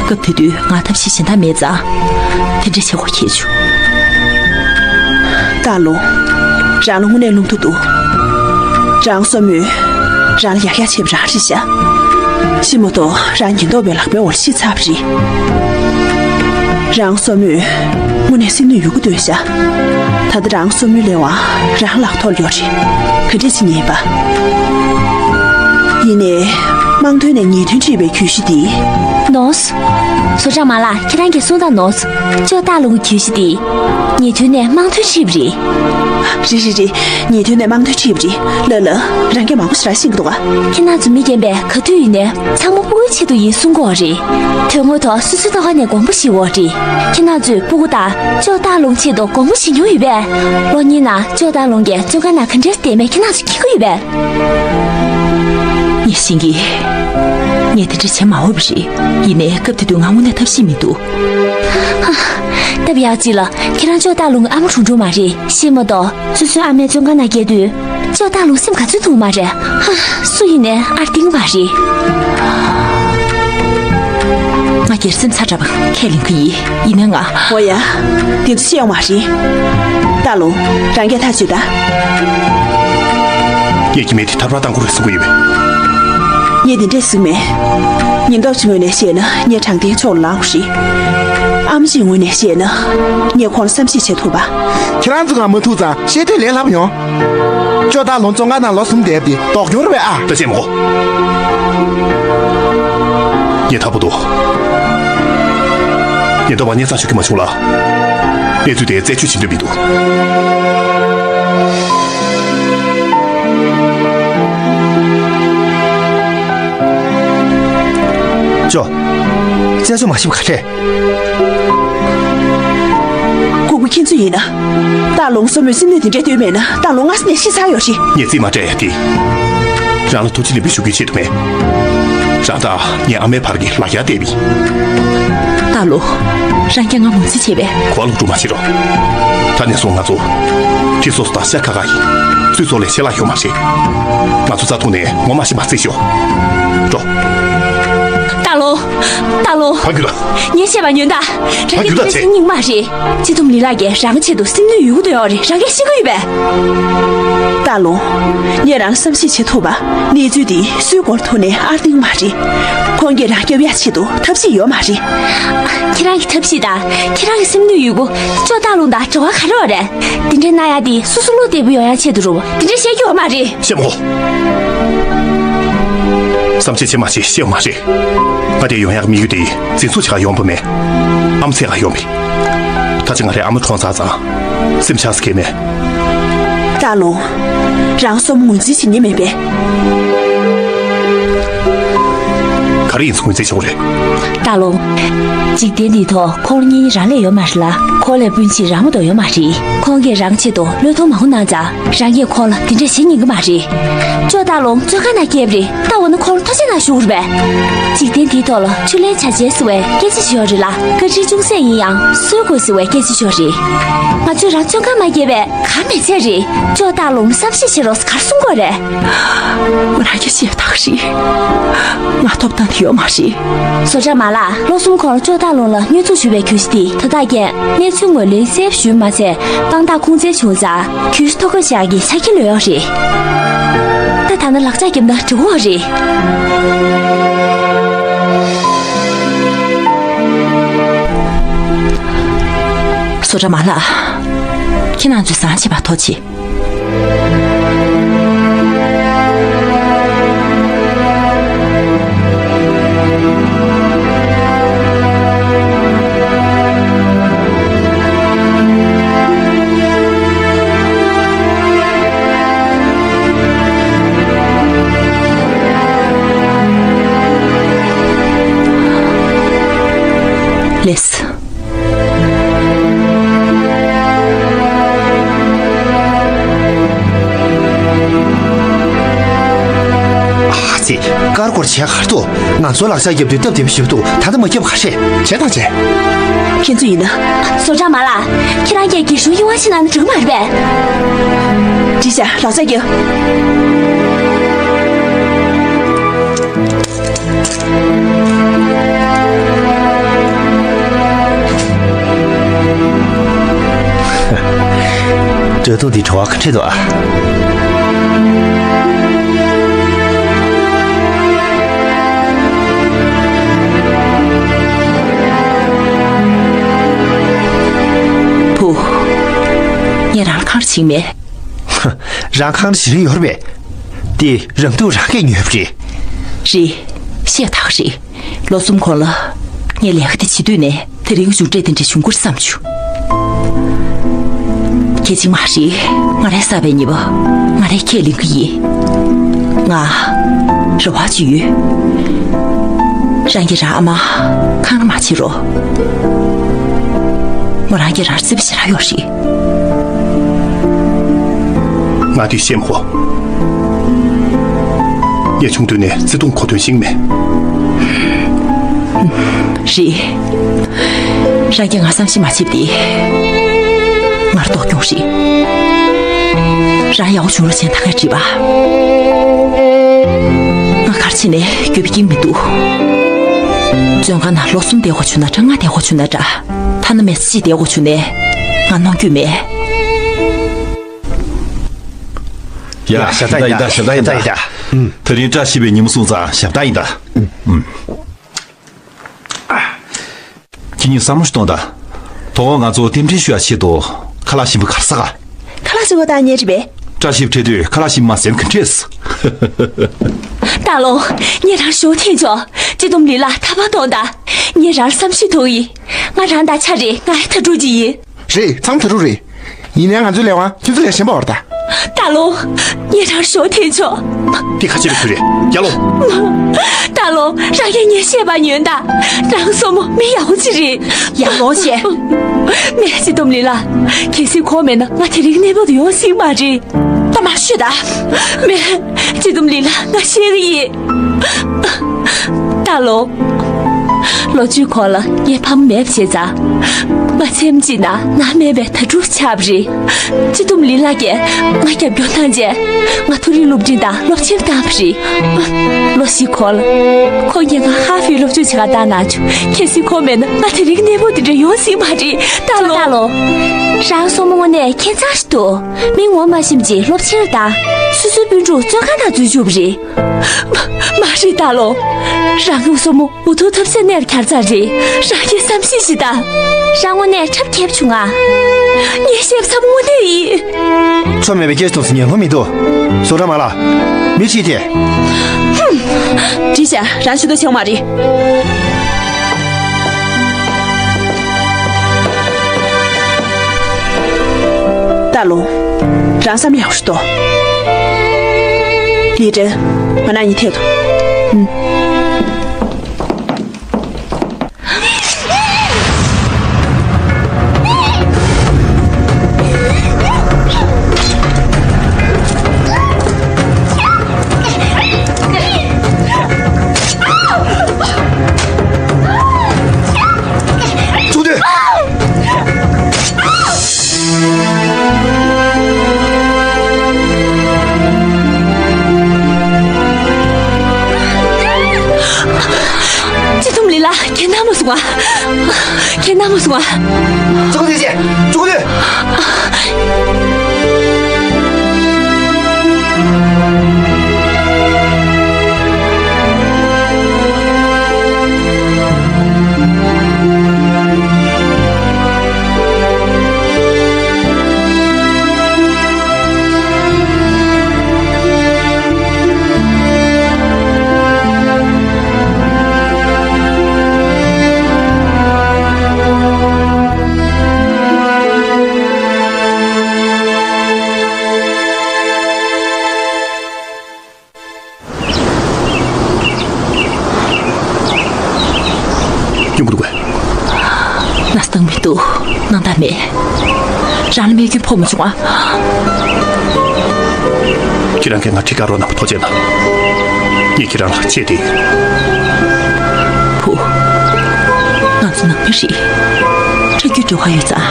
སྐབས་དེ་དུས་ང་ཐབས་ཤེས་གཞན་དག་མེད་ཙང་། དེ་འདྲ་བྱེད་དགོས་ཁེལ་བྱུང་། སྟག་ལུང་། རང་ལ་དངོས་གནས་བློ་མཐུ་འདུག་རང་སྲུ་མོས་རང་ལ་ཡག་ཡག་བྱས་པ་རང་རེད་ཤག་ཤི་མ་གཏོགས་རང་ཉེན་རྟོག་པའི་ལག་པའི་འོག་ལ་ཤི་ཚར་བ་རེད། རང་སྲུ་མོས་དངོས་གནས་སེམས་ནུས་ཡོད་རྒུ་འདོན་ཤག་ད་ལྟ་རང་སྲུ་མོའི་ལས་དབང་རང་ལག་ཐོག་ལ་ཡོད་རེད། ག་འདྲས་བྱེད་ཉན་པ། ཡིན་ནའི། དམངས་དོན་ནས་ཉེས་དོན་འཁྲི་བའི་གྱོད་གཞི་འདི། ནོངས། ཟོ་ཁྲ་མ་ལགས་ཁྱེད་རང་གིས་གསུངས་དང་ནོངས། ཅོ་སྟག་ལུང་གི་གྱོད་གཞི་འདི། ཉེས་དོན་ནས་དམངས་དོན་འཁྲི་བ་རེད། རེད་རེད་རེད། ཉེས་དོན་ནས་དམངས་དོན་འཁྲི་བ་རེད། ལགས་ལགས། རང་སྐད་མང་པོ་ཞེ་དྲག་ཤེས་ཀྱི་འདུག་ག་ཁྱེད་རང་ཚོ་མི་རྒན་པས་ག་དུས་ཡིན་ནའི་ཚང་མ་སྤུ་གུའི་ཆེད་དུ་ཡིན་གསུང་གི་ཡོད་རེད། དོན་དངོས་ཐོག་སོ་སོའི་ཐོག་ཁ་ནས་དགོངས་པ་བཞེས་ཡོད་རེད། ཁྱེད་རང་ཚོས་སྤུ་གུ་དང་ཅོ་སྟག་ལུང་ཆེད་དུ་དགོངས་པ་བཞེས་མྱོང་ཡོད་པས། ལོ་གཉིས་ནང་ཅོ་སྟག་ལུང་གིས་བཙོན་ཁང་ནང་ག་འདྲས་བསྡད་མེད་ཁྱེད་རང་ཚོས་མཁྱེན་གྱི་ཡོད་པས། ངས་ཤེས་ཀྱི། ངས་དེ་འདྲ་བྱེད་མ་འོས་པ་རེད། ཡིན་ནའི་སྐབས་དེ་དུས་ང་དངོས་གནས་ཐབས་ཤེས་མི་འདུག་ཧ། སྟབས་ཡག་ཅིག་ལ་ཁྱེད་རང་ཅོ་སྟག་ལུང་གི་ཨ་མ་གྲུང་གྲུང་མ་རེད། ཤེས་མ་གཏོགས་སོ་སོའི་ཨ་མས་བཙོན་ཁང་ནང་བསྐྱལ་དུས་ཅོ་སྟག་ལུང་སེམས་ག་ཚོད་ཐུག་མ་རེད། ཧ། སུ་ཡིན་ནའི་ཨར་ཏིང་བ་རེད། ང་སྒེར་སེམས་ཚ་དྲགས་པ་ཁས་ལེན་གྱི་ཡིན། ཡིན་ན་ང་། འོ་ཡ། དེ་ཚོ་བཤད་ཡོང་མ་རེད། སྟག་ལུང་། རང་སྐད་ཐག་ཆོད་ད། ངས་ཀྱི་མེད་དེ་ཐབས་ར་བཏང་དགོས་རེད་གསུང་གི་ཡོད་པས། ངས་དེ་འདྲས་གསུངས་མེད། ཉེན་རྟོག་པའི་ངོས་ནས་བཤད་ན་ངས་དྲང་བདེན་ཕྱོགས་ལ་ལངས་དགོས་རེད། ཨེམ་ཆིའི་ངོས་ནས་བཤད་ན། ངས་ཁོང་ལ་བསམ་ཤེས་བྱེད་ཐུབ་པ། ཁྱེད་རང་ཚོ་གང་མ་ཐུག་ཙང་བཤད་དུས་ལས་སླ་པོ་ཡོང་། ཅོ་སྟག་ལུང་བཙོན་ཁང་ནང་ལོ་གསུམ་བསྡད་དེ་ལྡོག་འཁྱོར་བས་ཨ། ད་བཤད་མ་གོ། ངས་ཐབས་པོ་འདུག། ཉེན་རྟོག་པ་གཉེན་ཚང་ཞུ་གི་མ་བྱུང་ལ། གནས་ཚུལ་དེ་རྩད་གཅོད་བྱེད་འདོད་མི་འདུག། ཅོ། རྩད་གཅོད་མ་བྱེད་པ་ག་རེད། ལྐུགས་པ་ཁྱེད་ཚོ་ཡིན་ན། སྟག་ལུང་སྲུ་མོའི་སེམས་ནུས་དེ་འདྲས་ལྟོས་མེད་ན་སྟག་ལུང་སྔ་ས་ནས་ཤི་ཚར་ཡོད་རེད། ངས་རྩིས་མ་སྤྲད་ཡ་དེ། རང་ལ་ཐུགས་རྗེ་ལེགས་འབུལ་ཞུ་རྒྱུའི་ཆེད་དུ་མེད། རང་དང་ངའི་ཨ་མའི་བར་གྱི་ལ་རྒྱ་བལྟས་པ་ཡིན། སྟག་ལུང་། རང་གིས་ང་ངོས་འཛིན་བྱས་པས། གོ་བ་ལོག་འགྲོ་མ་བྱེད་རོགས། ད་ནས་བཟུང་ང་ཚོ། ཁྲི་སོ་སོ་དང་ཤ་ཁ་ཁ་ཡིན། སུས་ཚོགས་ལས་ཆད་ལྷག་ཡོད་མ་རེད། ང་ཚོ་རྩ་ཐོག་ནས་ངོ་མ་ཤེས་པ་རྩིས་ཤོག། འགྲོ། སྟག་ལུང་། སྟག་ལུང་། ཕ་རྒྱུད་ད། ངས་བཤད་པ་ཉོན་དང་། རང་གི་ཕ་རྒྱུད་ད་དེ་ཚེ་སྙིང་མ་རེད། ཚེ་ཐུམ་ལི་ལགས་ཀྱིས་རང་ཆེད་དུ་སེམས་ནུས་ཡོད་དོ་ཡོད་རེད། རང་གིས་ཤེས་ཀྱི་ཡོད་པས། སྟག་ལུང་། ངས་རང་བསམ་ཤེས་བྱེད་ཐུབ་པ། གནས་ཚུལ་འདི་སུའི་སྐོར་ཐོག་ནས་ཨར་ཏིང་མ་རེད། ཁོང་གིས་རང་སྐྱོབ་ཡ་ཆེད་དུ་ཐབས་ཤེས་ཡོད་མ་རེད། ཁྱེད་རང་གི་ཐབས་ཤེས་དང་ཁྱེད་རང་གི་སེམས་ནུས་ཡོད་རྒུ་ཅོ་སྟག་ལུང་དང་འབྲེལ་བ་ག་རེ་ཡོད་རེད། དེ་འདྲའི་གནང་ཡ་དེ་སོ་སོ་བློ་བདེ་པོ་ཡོང་ཡ་ཆེད་དུ་རུ་དེ་འདྲ་བཤད་རྒྱུ་ཡོད་མ་རེད། བཤད་མ་གོ། བསམ་ཤེས་བྱེད་མ་ཤེས་བཤད་ཡོད་མ་རེད། ང་དེ་ཡོང་ཡག་དམིགས་ཡུལ་དེ་འཛིན་བཟུང་བྱེད་ག་ཡོང་པ་མེད། ཨ་མ་འཚོལ་ག་ཡོང་པས། ད་ཆ་ང་རའི་ཨ་མ་གྲོངས་ཚར་ཙང་། སེམས་ཆགས་ས་གས་མེད། སྟག་ལུང་། རང་སྲུ་མོ་ངོས་འཛིན་བྱེད་ཉན་མེད་པས། ག་རེ་ཡིན་ཚུལ་ངོས་འཛིན་བྱེད་དགོས་རེད། སྟག་ལུང་། འཇིག་རྟེན་འདིའི་ཐོག་ཁོང་གཉིས་རང་ལས་ཡོད་མ་རེད་ལ། ཁོང་ལས་སྤུན་མཆེད་རང་མ་གཏོགས་ཡོད་མ་རེད། ཁོང་གིས་རང་ཆེད་དུ་བློས་གཏོང་མང་པོ་གནང་ཙང་། རང་གིས་ཁོང་ལ་དེ་འདྲ་བྱེད་ཉན་གི་མ་རེད། ཅོ་སྟག་ལུང་བཙོན་ཁང་ནང་བསྐྱལ་བ་རེད། ད་འོ་ན་ཁོང་ལ་ཐུགས་རྗེ་གནང་ཞུ་དགོས་རེད་པས། འཇིག་རྟེན་འདིའི་ཐོག་ལ་ཆུ་ལེན་བྱ་བྱེད་ཟེར་བའི་སྐད་ཆ་ཅིག་ཡོད་རེད་ལ། བཀའ་དྲིན་ཅུང་ཟད་ཡིན་ཡང་གསོ་དགོས་ཟེར་བའི་སྐད་ཆ་ཅིག་ཡོད་རེད། ང་ཚོས་རང་བཙོན་ཁང་མ་བསྐྱལ་བས་ག་མེད་ཚད་རེད། ཅོ་སྟག་ལུང་བསམ་ཤེས་བྱེད་རོགས་ཟེར་ག་རེ་གསུང་དགོས་རེད། ང་རང་སྐྱ་ཤེས་ཐག་རེད། ང་ཐོབ་ཐང་དེ་ཡོད་མ་རེད། བཟོ་གྲྭ་མ་ལགས། ལོ་གསུམ་གོང་ལ་ཅོ་སྟག་ལུང་ལ་བསྙོན་འཛུགས་ཞུ་བའི་གྱོད་གཞི་དེ་ད་ལྟ་རྐྱེན་གནས་ཚུལ་ངོས་ལེན་གསལ་པོ་ཞུས་མ་ཚད་དཔང་རྟགས་ཁུངས་བཙན་བྱུང་ཙང་གྱོད་གཞི་ཐོ་འགོད་བྱ་ཡག་གི་ཆ་རྐྱེན་ལོས་ཡོད་རེད། ད་ད་ནི་ལག་ཆ་རྒྱབ་ན་འགྲིག་གི་རེད། བཟོ་གྲྭ་མ་ལགས། ཁྱེད་རང་ཚོས་བཟང་བྱས་པ་ཐུགས་རྗེ་ཆེ། ལགས་སོ། ཨ་ཙི། ཀར་ཀོར་བྱས་གར་འདུག། ང་ཚོ་ལག་ཆ་རྒྱབ་དུས་སྟབས་བདེ་པོ་ཞིག་འདུག། ད་ལྟ་མ་རྒྱབ་ག་རེད། བྱས་དང་བྱས། ཁྱེད་ཚོ་ཡིན་ན། བཟོ་གྲྭ་མ་ལགས། ཁྱེད་རང་གིས་རྒན་གཞོན་དབྱེ་བ་ཕྱེ་གནང་ན་འགྲིག་མ་རེད་པས། འགྲིག་བྱས་ལག་ཆ་རྒྱབ། སྒྲ་སྡུག་འདི་བྲོ་བ་ག་འདྲ་འདུག་ཨ། བུ། ངས་རང་ལ་གང་བྱིན་མེད། རང་གང་བྱེད་རིན་ཡོད་རེད་པས། དེ་རང་སྡུག་རང་གིས་ཉོས་པ་རེད། རེད། བཤད་ཐག་རེད། ལོ་གསུམ་གོང་ལ། ངས་ལས་ཀ་དེ་བྱེད་དུས་ནས་དེ་རིང་མཇུག་འབྲས་དེ་འདྲ་བྱུང་ཁུལ་བསམ་བྱུང་། གལ་ཆེན་མ་རེད། ང་རས་བསགས་པའི་ཉེས་པ། ང་རས་ཁས་ལེན་གི་ཡིན། ང་། རེ་བ་ཅིག་ཡོད། རང་གིས་རང་ཨ་མ། ཁང་ར་མ་བྱེད་རོགས། མོ་རང་གིས་རང་རྩིས་པ་ཞེ་དྲག་ཡོད་རེད། ང་དེ་ཤེས་མ་གོ། ངས་ཆུང་དུས་ནས་བརྩེ་དུང་གོ་དོན་ཤེས་མེད། རེད། རང་གིས་ང་བསམ་ཤེས་མ་བྱེད་པ་དེ། ངར་ལྡོག་གྱོང་རེད། རང་ཡག་པོ་བྱུང་རོགས་བྱས་ད་ག་འགྲིག་པ། ང་གར་ཕྱིན་ནས་འགྱོད་པའི་ཀྱིན་མི་འདུག། བཙོན་ཁང་ནང་ལོ་གསུམ་བསྡད་དགོས་བྱུང་ན་འདྲ། ལྔ་བསྡད་དགོས་བྱུང་ན་འདྲ། ཐ་ན་མི་ཚེ་གཅིག་བསྡད་དགོས་བྱུང་ནའི་ང་གནོང་རྒྱུ་མེད། ཡ། ཡ། ཞབས་ཏ་ཡིན་ད། ཞབས་ཏ་ཡིན་ད། ཞབས་ཏ་ཡིན་ད། ད་རིང་བཀྲ་ཤིས་པའི་ཉིན་མོ་སོང་ཙང་ཞབས་ཏ་ཡིན་ད། ཨུམ། ཁྱེད་གཉིས་བསམ་བློ་ཞིག་གཏོང་དང་། དོ་དགོང་ང་ཚོ་རྟེན་འབྲེལ་ཞུ་ཡ་ཆེད་དུ་ཁ་ལག་ཞིམ་པོ་ག་རེ་ཟ་ག་ཁ་ལག་ཞིམ་པོ་བཏང་ཉེ་རེད་པས། བཀྲ་ཤིས་ཁྲིད་དུས་ཁ་ལག་ཞིམ་པོ་མ་ཟས་ན་ག་འདྲས། སྟག་ལོ། ངས་རང་ཞོ་འཐེན་ཆོག་སྤྱི་བསྡོམས་ལི་ལ་ཐར་པ་གཏོང་དང་། ངས་རང་བསམ་ཤེས་ཐུབ་ཡིན། ང་རང་དང་ཆ་རེད། ང་ཡི་ད་དྲུག་ཅིག་ཡིན། རེད། ཚང་མ་ད་དྲུག་རེད། ཡིན་ནའི་ང་ཚོའི་ལས་དབང་ཁྱོད་ཚོ་ལས་ཞན་པ་བར་ད། སྟག་ལོ། ངས་རང་ཞོ་འཐེན་ཆོག་འདི་ཁ་ཆེ་བའི་ཁུལ་རེད། རྒྱལ་ལོ། སྟག་ལོ། རང་གིས་ངས་བཤད་པ་ཉོན་དང་། རང་སྲུ་མོ་མི་ཡག་པོ་ཅིག་རེད། ཡག་ལོ་བཤད། མེད། སྤྱི་བསྡོམས་ལི་ལ། གལ་སྲིད་ཁོང་མེད་ན་ང་དེ་རིང་གནས་མུག་ཏུ་ཡོང་སྲིད་མ་རེད། ད་མ་ཤོད་ད། མེད། སྤྱི་བསྡོམས་ལི་ལ། ང་བཤད་གི་ཡིན། སྟག་ལོ། ལོ་བཅུའི་གོང་ལ་ངའི་ཕ་མ་མེད་པ་བྱས་ཙང་། ང་ཚེམ་གཅིག་ན་ནང་མེད་པའི་དྭ་ཕྲུག་ཆགས་པ་རེད། སྤྱི་བསྡོམས་ལི་ལ་གིས་ང་རྒྱབ་སྐྱོར་གནང་རྗེས། ང་མཐོ་རིམ་སློབ་འབྲིང་དང་སློབ་ཆེན་བཏང་བ་རེད། ལོ་བཞི་གོང་ལ་ཁོང་གིས་ང་ཧ་ཧྥེ་སློབ་སྦྱོང་བྱེད་གར་བཏང་གནང་བྱུང་། གལ་སྲིད་ཁོང་མེད་ན་ང་དེ་རིང་གནས་མུག་དེ་འདྲ་ཡོང་སྲིད་མ་རེད། སྟག་ལོ། སྟག་ལོ། རང་སྲུ་མོ་དངོས་གནས་ཁྱད་མཚར་ཞིག་འདུག་མི་ངོ་མ་ཤེས་ཀྱི་སློབ་ཆེན་ལ་བཏང་། སོ་སོའི་སྤུན་ཕྲུག་བཙོན་ཁང་ནང་འཛུལ་བཅུག་པ་རེད། མ་མ་རེད། སྟག་ལོ། རང་གི་སྲུ་མོ་འུ་ཐུག་ཐབས་ཟད་གནས་ལ་གྱར་ཚར་རེད། རང་གིས་བསམ་ཤེས་ཤིག་དང་། རང་དངོས་གནས་འཁྲབ་ཁྱེར་བྱུང་ང་། ངས་བཤད་བསམ་དངོས་གནས་ཡིན། ཚོ་མེད་པའི་སྐད་ཆ་གཏོང་ས་ཉན་ལྷོ་མི་འདུག་བཟོ་གྲྭ་མ་ལགས། མི་ཁྲིད་དེ། ཧུམ། འདྲི་བྱ་རང་ཞུ་ད་ཆེ་བ་མ་རེད། སྟག་ལོ། རང་བསམ་ཡག་ཤོས་ཏོ། ལི་ཏྲེ། ང་ན་ཡི་ཐེ་ཏོ། ཨུམ། ཚུགས་སྡོད། སྤྱི་བསྡོམས་ལི་ལ། ཁྱེད་ན་མ་སོང་བ། ཁྱེད་ན་མ་སོང་བ། ཚུགས་སྡོད་ཅེས། ཚུགས་སྡོད། ཡོང་གི་འདུག་གས། ན་སྟངས་མི་འདུག་སྣང་དག་མེད། རང་ལ་རྨས་སྐྱོན་ཕོག་མ་བྱུང་ཨ། ཁྱེད་རང་གིས་ང་ཁྲིད་ག་རོགས་གནང་བ་ཐུགས་རྗེ་གནང་། ངས་ཁྱེད་རང་ལ་ཆེ་སྟེ། བུ། ང་ཚོ་ནང་མི་རེད། ཁྲ་རྒྱུན་འགྲོ་ག་ཡོད་ཙང་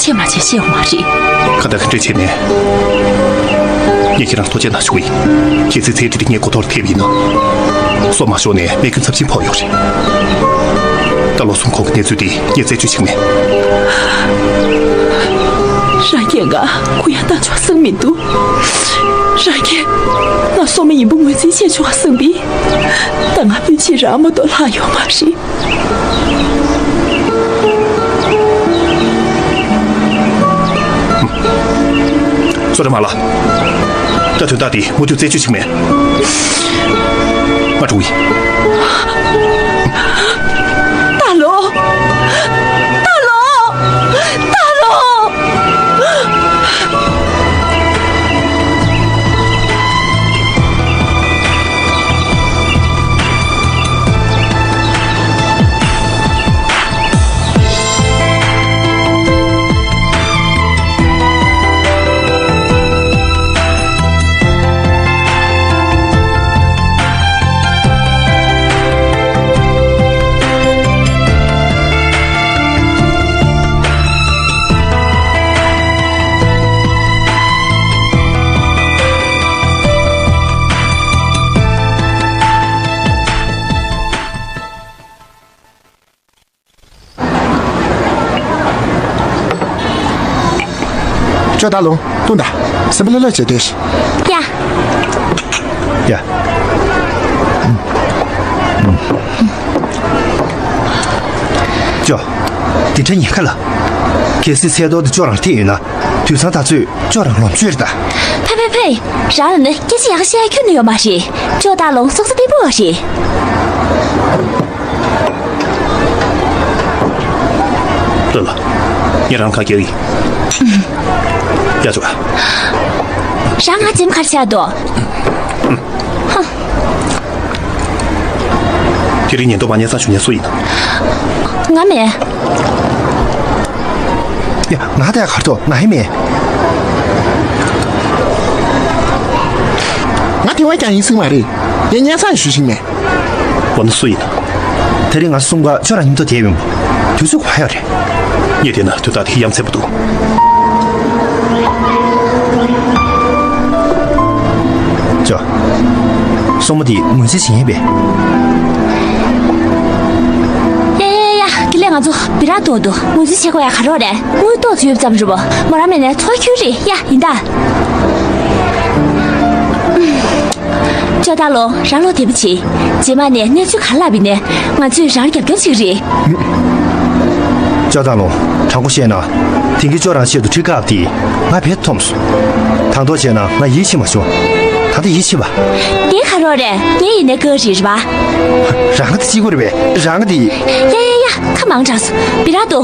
ཆེ་མ་ཆེ་བཤད་ཡོང་བ་རེད། ཁ་བརྡ་ག་འདྲས་བྱས་ནས། ངས་ཁྱེད་རང་ཐུགས་རྗེ་གནང་ཞུ་གི་ཡིན། གལ་སྲིད་ཚེ་འདི་དེ་ངའི་མགོ་ཐོག་ལ་ཐེབས་ཡིན་ན། སྲོག་མ་ཤོར་ནས་རྨས་སྐྱོན་ཚབས་ཆེན་ཕོག་ཡོད་རེད། ད་ལོ་གསུམ་གོང་གི་གནས་ཚུལ་འདི་ངས་རྩད་གཅོད་བྱེད་ཀྱི་མེད། རང་གིས་ང་གུ་ཡངས་བཏང་ཆོག་བསམ་མི་འདུག་རང་གིས་ང་སྲོག་མ་ཡིན་པ་ངོས་འཛིན་བྱས་ཆོག་བསམ་པས། ད་ང་སྤུན་མཆེད་རང་མ་གཏོགས་ལྷག་ཡོད་མ་རེད། བཟོ་གྲྭ་མ་ལགས། ད་དོན་དག་འདི་མུ་མཐུད་རྩད་གཅོད་བྱེད་ཀྱི་མེད། ང་འགྲོ་གི་ཡིན། སྟག་ལོ། སྟག་ལོ། སྟག་ལོ། ཅོ་ད་ལོ། ཏུང་ད། སེམས་པ་ལྷོད་ལྷོད་བྱས་བསྡད་ཤིག་ཡ། ཡ། ཅོ། འདི་འདྲ་ཉེན་ཁ་ལ། གལ་སྲིད་ཚལ་ཐོག་དེ་ཅོ་རང་ལ་ཐེབས་ཡོད་ན། དུས་སང་ད་ཚོད་ཅོ་རང་ལོངས་སྤྱོད་རེད་ད། ཕེ་ཕེ་ཕེ། རང་ལ་ནི་སྐད་ཆ་ཡག་བཤད་ཁྱོན་ནས་ཡོད་མ་རེད། ཅོ་ད་ལོ་སོག་ས་བརྟན་པོ་ཡོད་རེད། ལོ་ལ། ངས་རང་ཁ་རྒྱག་གི། ཡ་ཅོ། རང་ང་ཅེམ་ཁར་བྱ་དོ། ཧ། དེ་རིང་ཉེན་རྟོག་པ་སྙན་སེང་ཞུ་མཁན་སུ་ཡིན་ནམ། ང་མེད། ཡ། ང་དང་གར་ཐོག་ང་ཡི་མེད། ང་དེ་བས་ཀྱང་ཡིན་སྲིད་མ་རེད། ངས་སྙན་སེང་ཞུ་ཞིག་མེད། འོ་ན་སུ་ཡིན་ནམ། དེ་རིང་ང་གསུམ་ཀ་ཁྱོད་རང་མཉམ་དུ་བསྡད་ཡོང་། དུས་ཚོད་ག་ཡོད་རེད། ངས་བལྟས་ན་དོན་དག་དེ་ཡ་མཚན་པོ་འདུག་ཅོ། སྲུ་མོ་དེ་ངོས་འཛིན་བྱེད་ཡིན་པས། ཡ་ཡ་ཡ། དེ་ལས་ང་ཚོ་བི་ར་ཏོ་དུ་ངོས་འཛིན་བྱེད་དགོས་ཡ་ག་རེ་རེད། དངུལ་ཏོག་ཙམ་ཡོད་ཙམ་རེད་པ། མོ་རང་མེད་ནས་ཐོ་ཁྱོད་རེད་ཡ། ཡིན་ད། ཅོ་ད་ལོ། རང་ལོ་བདེ་པོ་བྱེད། རྗེས་མ་ནས་གནས་ཚུལ་ག་རེ་ལབ་ཡིན་ནའི་ང་ཚོས་རང་རྒྱབ་སྐྱོར་བྱེད་ཀྱི་རེད། ཅོ་ད་ལོ། དྲང་པོ་བཤད་ན། དེང་གི་ཅོ་རང་ཆེད་དུ་ཁྲིད་སྐབས་དེ་ང་བེད་ཐོམ་སོང་། དང་ཐོག་བྱས་ན་ང་ཡིད་ཆེས་མ་བྱུང་། ད་ལྟ་ཡིད་ཆེས་པ། དེ་ག་རེ་རེད། ངས་ཡིན་ནའི་དགའ་རེད་རེད་པ། རང་ག་དེ་གཅིག་པོ་རེད་པས། རང་ག་དེ། ཡ་ཡ་ཡ། ཁ་མང་དྲགས་སོང་། བི་ར་ཏོ།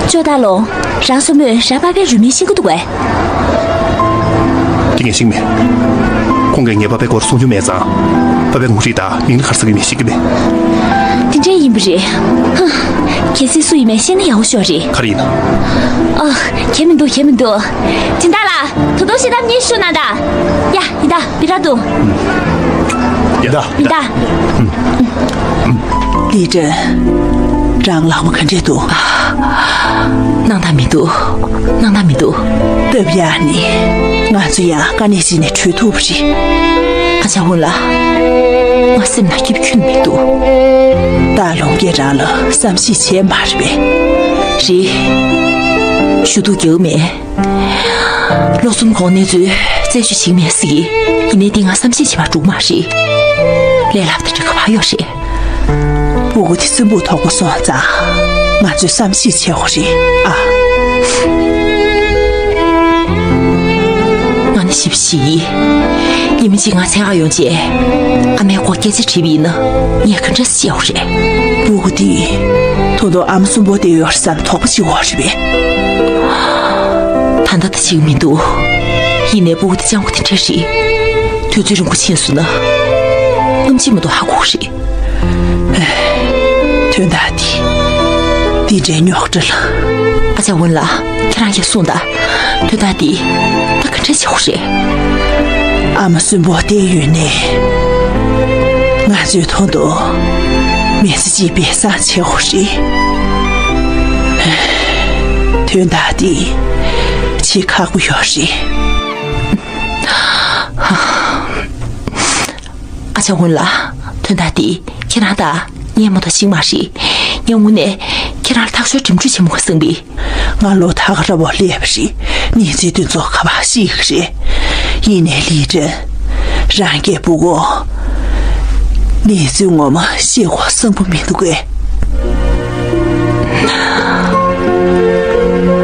ཅོ་ད་ལོ། རང་སྲུ་མོས་རང་པ་ཕའི་རུས་མིང་ཤེས་ཀྱི་འདུག་གས། དེ་ངས་ཤེས་ཀྱི་མེད། ཁོང་གིས་ངའི་པ་ཕའི་སྐོར་གསུང་རྒྱུ་མེད་ཙང་། པ་ཕའི་ངོ་རིས་དང་མིང་ནི་ག་རེ་ཟེར་གྱི་མིན་ཤེས་ཀྱི་མེད། དེ་འདྲ་ཡིན་པ་རེད། ཧ། གལ་སྲིད་སུ་ཡིན་མིན་ཤེས་ན་ཡག་པོ་ཤོས་རེད། ག་རེ་ཡིན་ནམ། ཨ། གང་ཡང་མི་འདུག་གང་ཡང་མི་འདུག་སྦྱིན་བདག་ལགས། ད་དུང་ཤེས་ཐབས་གཉིས་ཤོད་གནང་དང་། ཡ། ཡིན་ད། བི་ར་ཏོ། ཡིན་ད། ཡིན་ད། ལི་ཀྲན། རང་ལག་པ་ག་འདྲས་འདུག་སྣང་དག་མི་འདུག་སྣང་དག་མི་འདུག་སྟབས་ཡག་ནི། ང་ཚོ་ཡང་དཀའ་གནད་ཅིག་ནས་གྲོལ་ཐུབ་པ་རེད། ཨ་ཅག་ཝུན་ལགས། ང་སེམས་ནང་སྐྱིད་པོ་ཁྱོན་མི་འདུག་ད་ལོ་རྒྱས་རང་ལ་བསམ་ཤེས་བྱས་མ་རེད་པས། རེད། ཞུ་གཏུག་རྒྱག་མེད། ལོ་གསུམ་གོང་གནས་ཚུལ་རྩད་གཅོད་བྱེད་མེད་ཟེར་གི། ཡིན་ནའི་འདི་ང་བསམ་ཤེས་བྱེད་པ་འགྲིག་མ་རེད། ལས་སླ་པོ་དེ་འདྲ་ག་པར་ཡོད་རེད། སྤུ་གུ་དེ་གསོན་པོ་དོག་པོ་སོང་ཙང་། ང་ཚོས་བསམ་ཤེས་བྱེད་དགོས་རེད་ཨ། ང་ནི་ཞིབ་ཞིག་ཡིན། ཉི་མ་གཅིག་ང་འཚོལ་ག་ཡོང་རྗེས། ཨ་མའི་སྐོར་སྐད་ཆ་དྲིས་པ་ཡིན་ན། ངས་ག་འདྲ་བཤད་དགོས་རེད། སྤུ་གུ་དེ། ད་དུང་ཨ་མ་གསོན་པོ་བསྡད་ཡོད་བསམ་དོགས་པ་བྱེད་དགོས་རེད་པས། ད་ལྟ་ད་ཅིག་མི་འདུག་ཡིན་ནའི་སྤུ་གུ་དེ་སྤྱང་པོ་དེ་འདྲ་རེད། དུས་ཚོད་རིང་པོ་ཕྱིན་སོང་ན། རྔམ་བརྗིད་མ་གཏོགས་ཧ་གོ་གི་རེད། དོན་དག་འདི། འདི་འདྲའི་རྙོག་དྲ་ལ། ཨ་ཅག་ཝུན་ལགས། ཁྱེད་རང་གིས་གསུངས་དང་། དོན་དག་འདི། ད་ག་འདྲ་བྱེད་དགོས་རེད། ཨ་མ་གསོན་པོ་བསྡད་ཡོད་ནའི། ང་ཚོས་ཐོག་ཏུ་མི་ཚེ་གཅིག་སྦས་གསང་བྱེད་དགོས་རེད། དོན་དག་འདི་བྱེད་ཁག་པོ་ཡོད་རེད། ཨ་ཅག་ཝུན་ལགས། དོན་དག་འདི་ཁྱེད་རང་དང་ངས་མ་གཏོགས་ཤེས་ཀྱི་མ་རེད། ངས་དངོས་གནས་ཁྱེད་རང་ལ་ཐག་ཆོད་འགྲིམ་འགྲུལ་བྱེད་མི་དགོས་བསམ་པས། ང་ལོ་ད་ག་ར་བོ་སླེབས་པ་རེད། གནས་ཚུལ་འདི་ཚོ་ག་པར་ཤེས་ཀྱི་རེད། ཡིན་ནའི་ལི་ཀྲན། རང་སྐྱེས་ཕྲུ་གུ། གནས་ཚུལ་ངོ་མ་ཤེས་དགོས་བསམ་གྱི་མི་འདུག་གས།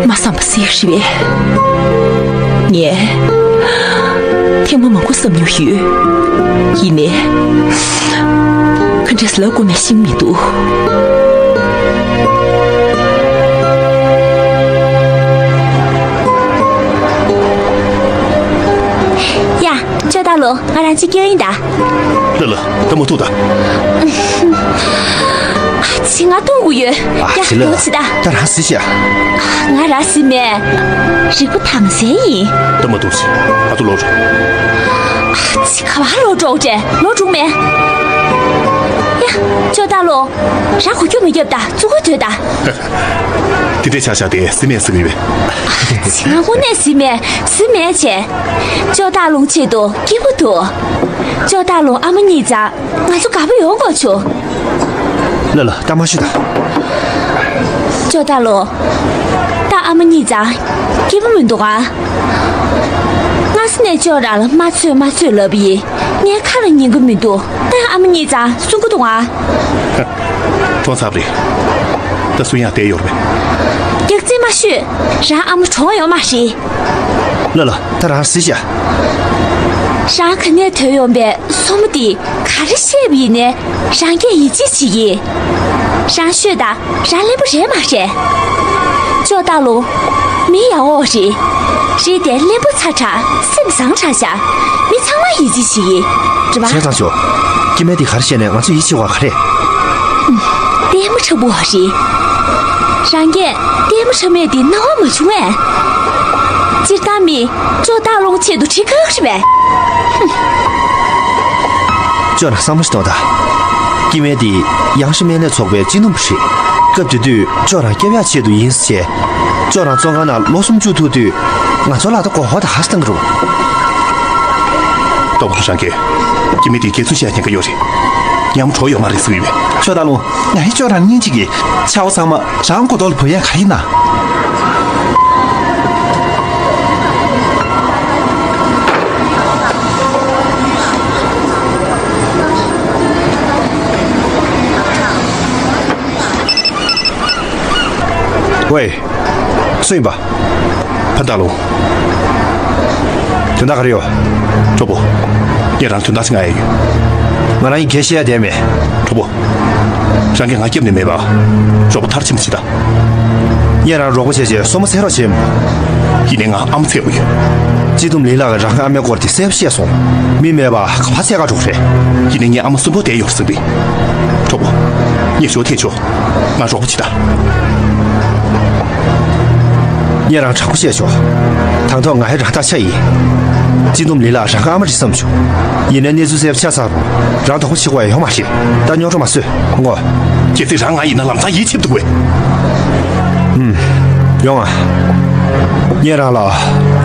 མ་བསམ་པ་ཟེར་རེད་པས། ངས་ཐེངས་མ་མང་པོ་བསམ་མྱོང་ཡོད། ཡིན་ནའི། ག་འདྲས་ལབ་དགོས་མེད་ཤེས་མི་འདུག་ཡ། ཅོ་ད་ལོ། ང་རང་གཅིག་སྐྱོན་ཡིན་ད། ལ་ལ། ད་མ་ཐུག་ད། ཕྱི་ང་གཏོང་དགོས་ཡོད། ཡ། ལོག་ཕྱི་ད། ད་ར་སི་ཤ། ང་ར་སི་མེད། རིག་པ་དྭངས་གསལ་ཡིན། ད་མ་གཏོང་ཕྱི། ང་ཚོ་ལོག་རེད། ཕྱི་ག་བ་ལོག་འགྲོ་རེད། ལོག་འགྲོ་མེད། ཡ། ཅོ་ཏ་ལོ། རང་གོ་རྒྱུ་མི་རྒྱབ་ད་ཙུ་གུ་དོད་ད། དེ་འདྲས་ཆ་བཞག་དེ་སི་མེད་ཟེར་གི་ཡོད་པས། ང་དངོས་གནས་སི་མེད་སི་མེད་བྱས། ཅོ་ཏ་ལོང་ཆེད་དུ་སྐྱིད་པོ་འདུག་ཅོ་ཏ་ལོང་ཨ་མ་གཉིས་ཙང་ང་ཚོ་དགའ་པོ་ཡོང་དགོས་བྱུང་། ལ་ལ་ད་མ་ཤི་ད། ཅོ་ཏ་ལོ། ད་ཨ་མ་གཉིས་ཙང་སྐྱིད་པོ་མི་འདུག་ཨ། སྔ་ས་ནས་ཅོ་རང་ལ་མ་ཚོད་མ་ཚོད་ལབ་ཡིན། ངའི་ཁ་ལ་ཉན་གི་མི་འདུག་ད་ཨ་མ་གཉིས་ཙང་གསུང་གི་འདུག་ཨ། གྲོངས་ཚར་བ་རེད། ད་སུ་ཡང་བསྡད་ཡོད་རེད་པས། སྐྱག་རྫུན་མ་ཤོད། རང་ཨ་མ་གྲོངས་ཡོད་མ་རེད། ལ་ལ་ད་རང་གཟིགས་བྱ། རང་ག་ནས་ཐོན་ཡོང་པའི་སོ་མོ་འདི་ག་རེ་བཤད་པ་ཡིན་ནའི་རང་སྐད་ཡིད་ཆེས་བྱེད་ཀྱི། རང་ཤོད་ད། རང་གླེན་པོ་རེད་མ་རེད། ཅོ་ཏ་ལོ། མི་ཡག་པོ་རེད། རེད་དེ་གླེན་པོ་ཚ་དྲགས་སེམས་བཟང་དྲགས་ཤག་མི་ཚང་མ་ཡིད་ཆེས་བྱེད་ཀྱི། རེད་པ། བྱས་ཙང་ཅོ། སྐྱེ་དམན་འདི་ག་རེ་བཤད་ནའི་ང་ཚོ་ཡིད་ཆེས་པ་ག་རེ། ལྟད་མོ་འཁྲབ་པོ་རེད། རང་གིས་ལྟད་མོ་འཁྲབ་མཁན་དེ་སྣང་བ་མ་བྱུང་ངས། སྤྱིར་བཏང་མི་ཅོ་ཏ་ལོང་ཆེད་དུ་བྲིས་ཁག་རེད་པས། ཧུམ། ཅོ་རང་བསམ་བློ་ཞིག་གཏོང་དང་། སྐྱེ་དམན་དེ་ཡང་ཧྲི་སྨན་ལས་ཚོགས་པའི་སྤྱི་ནོར་བུ་རེད། སྐབས་དེ་དུས་ཅོ་རང་སྐྱོབ་ཡག་ཆེད་དུ་ཡིན་ཟེར། ཅོ་རང་བཙོན་ཁང་ནང་ལོ་སུམ་ཅུ་ཐུག་དུས་ང་ཚོ་ལ་ད་མགོ་བོ་ད་ཧ་ཅང་གི་རུང་། ལྟོ་བ་རང་གིས་སྐྱེ་དམན་དེ་སྐྱེ་ཚུལ་བཤད་ཉེན་ཁ་ཡོད་རེད། ཉམས་གྲོགས་ཡོད་མ་རེད་ཟེར་གི་ཡོད་པས། ཅོ་ཏ་ལོང་། ང་ཡི་ཅོ་རང་སྙིང་རྗེ་གི། ཆ་བོ་ཚང་མ་རང་མགོ་ཐོག་ལ་བབས་ཡ་ག་ཡིན་ན། ཝེ། སུ་ཡིན་པ། ཕན་ཏཱ་ལུང་། དོན་དག་ག་རེ་ཡོད། གྲོགས་པོ། ངས་རང་དོན་དག་ཅིག་ངའི་ཡོད། ང་རང་ཡི་གེ་བཤད་ཡ་དེ་མེད། གྲོགས་པོ། རང་གིས་ང་སྐྱབས་ནས་མེད་པ། གྲོགས་པོ་མཐར་ཕྱིན་པ་ཞིག་དང་། ངས་རང་རོགས་པ་བྱས་རྗེས་སོ་མ་འཚོལ་རོགས་བྱེད་མོ། ཡིན་ནའི་ང་ཨ་མ་འཚོལ་དགོས་ཡོད། སྤྱི་བསྡོམས་ལི་ལགས་ཀྱིས་རང་གི་ཨ་མའི་སྐོར་དེ་གསལ་པོ་བཤད་སོང་། མི་མེད་པ་ག་པར་འཚོལ་ག་འགྲོ་གི་རེད། ཡིན་ནའི་ངའི་ཨ་མ་གསོན་པོ་བསྡད་ཡོད་རེད་ཟེར་གི། གྲོགས་པོ། ངས་ཞོར་ཐད་ཆོག་ང་རོགས་པ་བྱེད་དང་། ངས་རང་དྲང་པོ་བཤད་ཆོག་དང་ཐོག་ང་ཡི་རང་ཐག་ཆོད་ཡིན། སྤྱི་བསྡོམས་ལི་ལགས་རང་གི་ཨ་མ་རེད་བསམ་བྱུང་། ཡིན་ནའི་གནས་ཚུལ་གསལ་པོ་ཆགས་ཚར་རུང་རང་དོགས་པ་བྱེད་དགོས་ཡ་ཡོད་མ་རེད། ད་རྙོག་དྲ་མ་བཟོས་ངོ་། གལ་སྲིད་རང་ང་ཡིན་ན་ལམ་སང་ཡིད་ཆེས་འདུག་གས། ཨུམ། ཡོང་ང་། ངས་རང་ལ་འོས་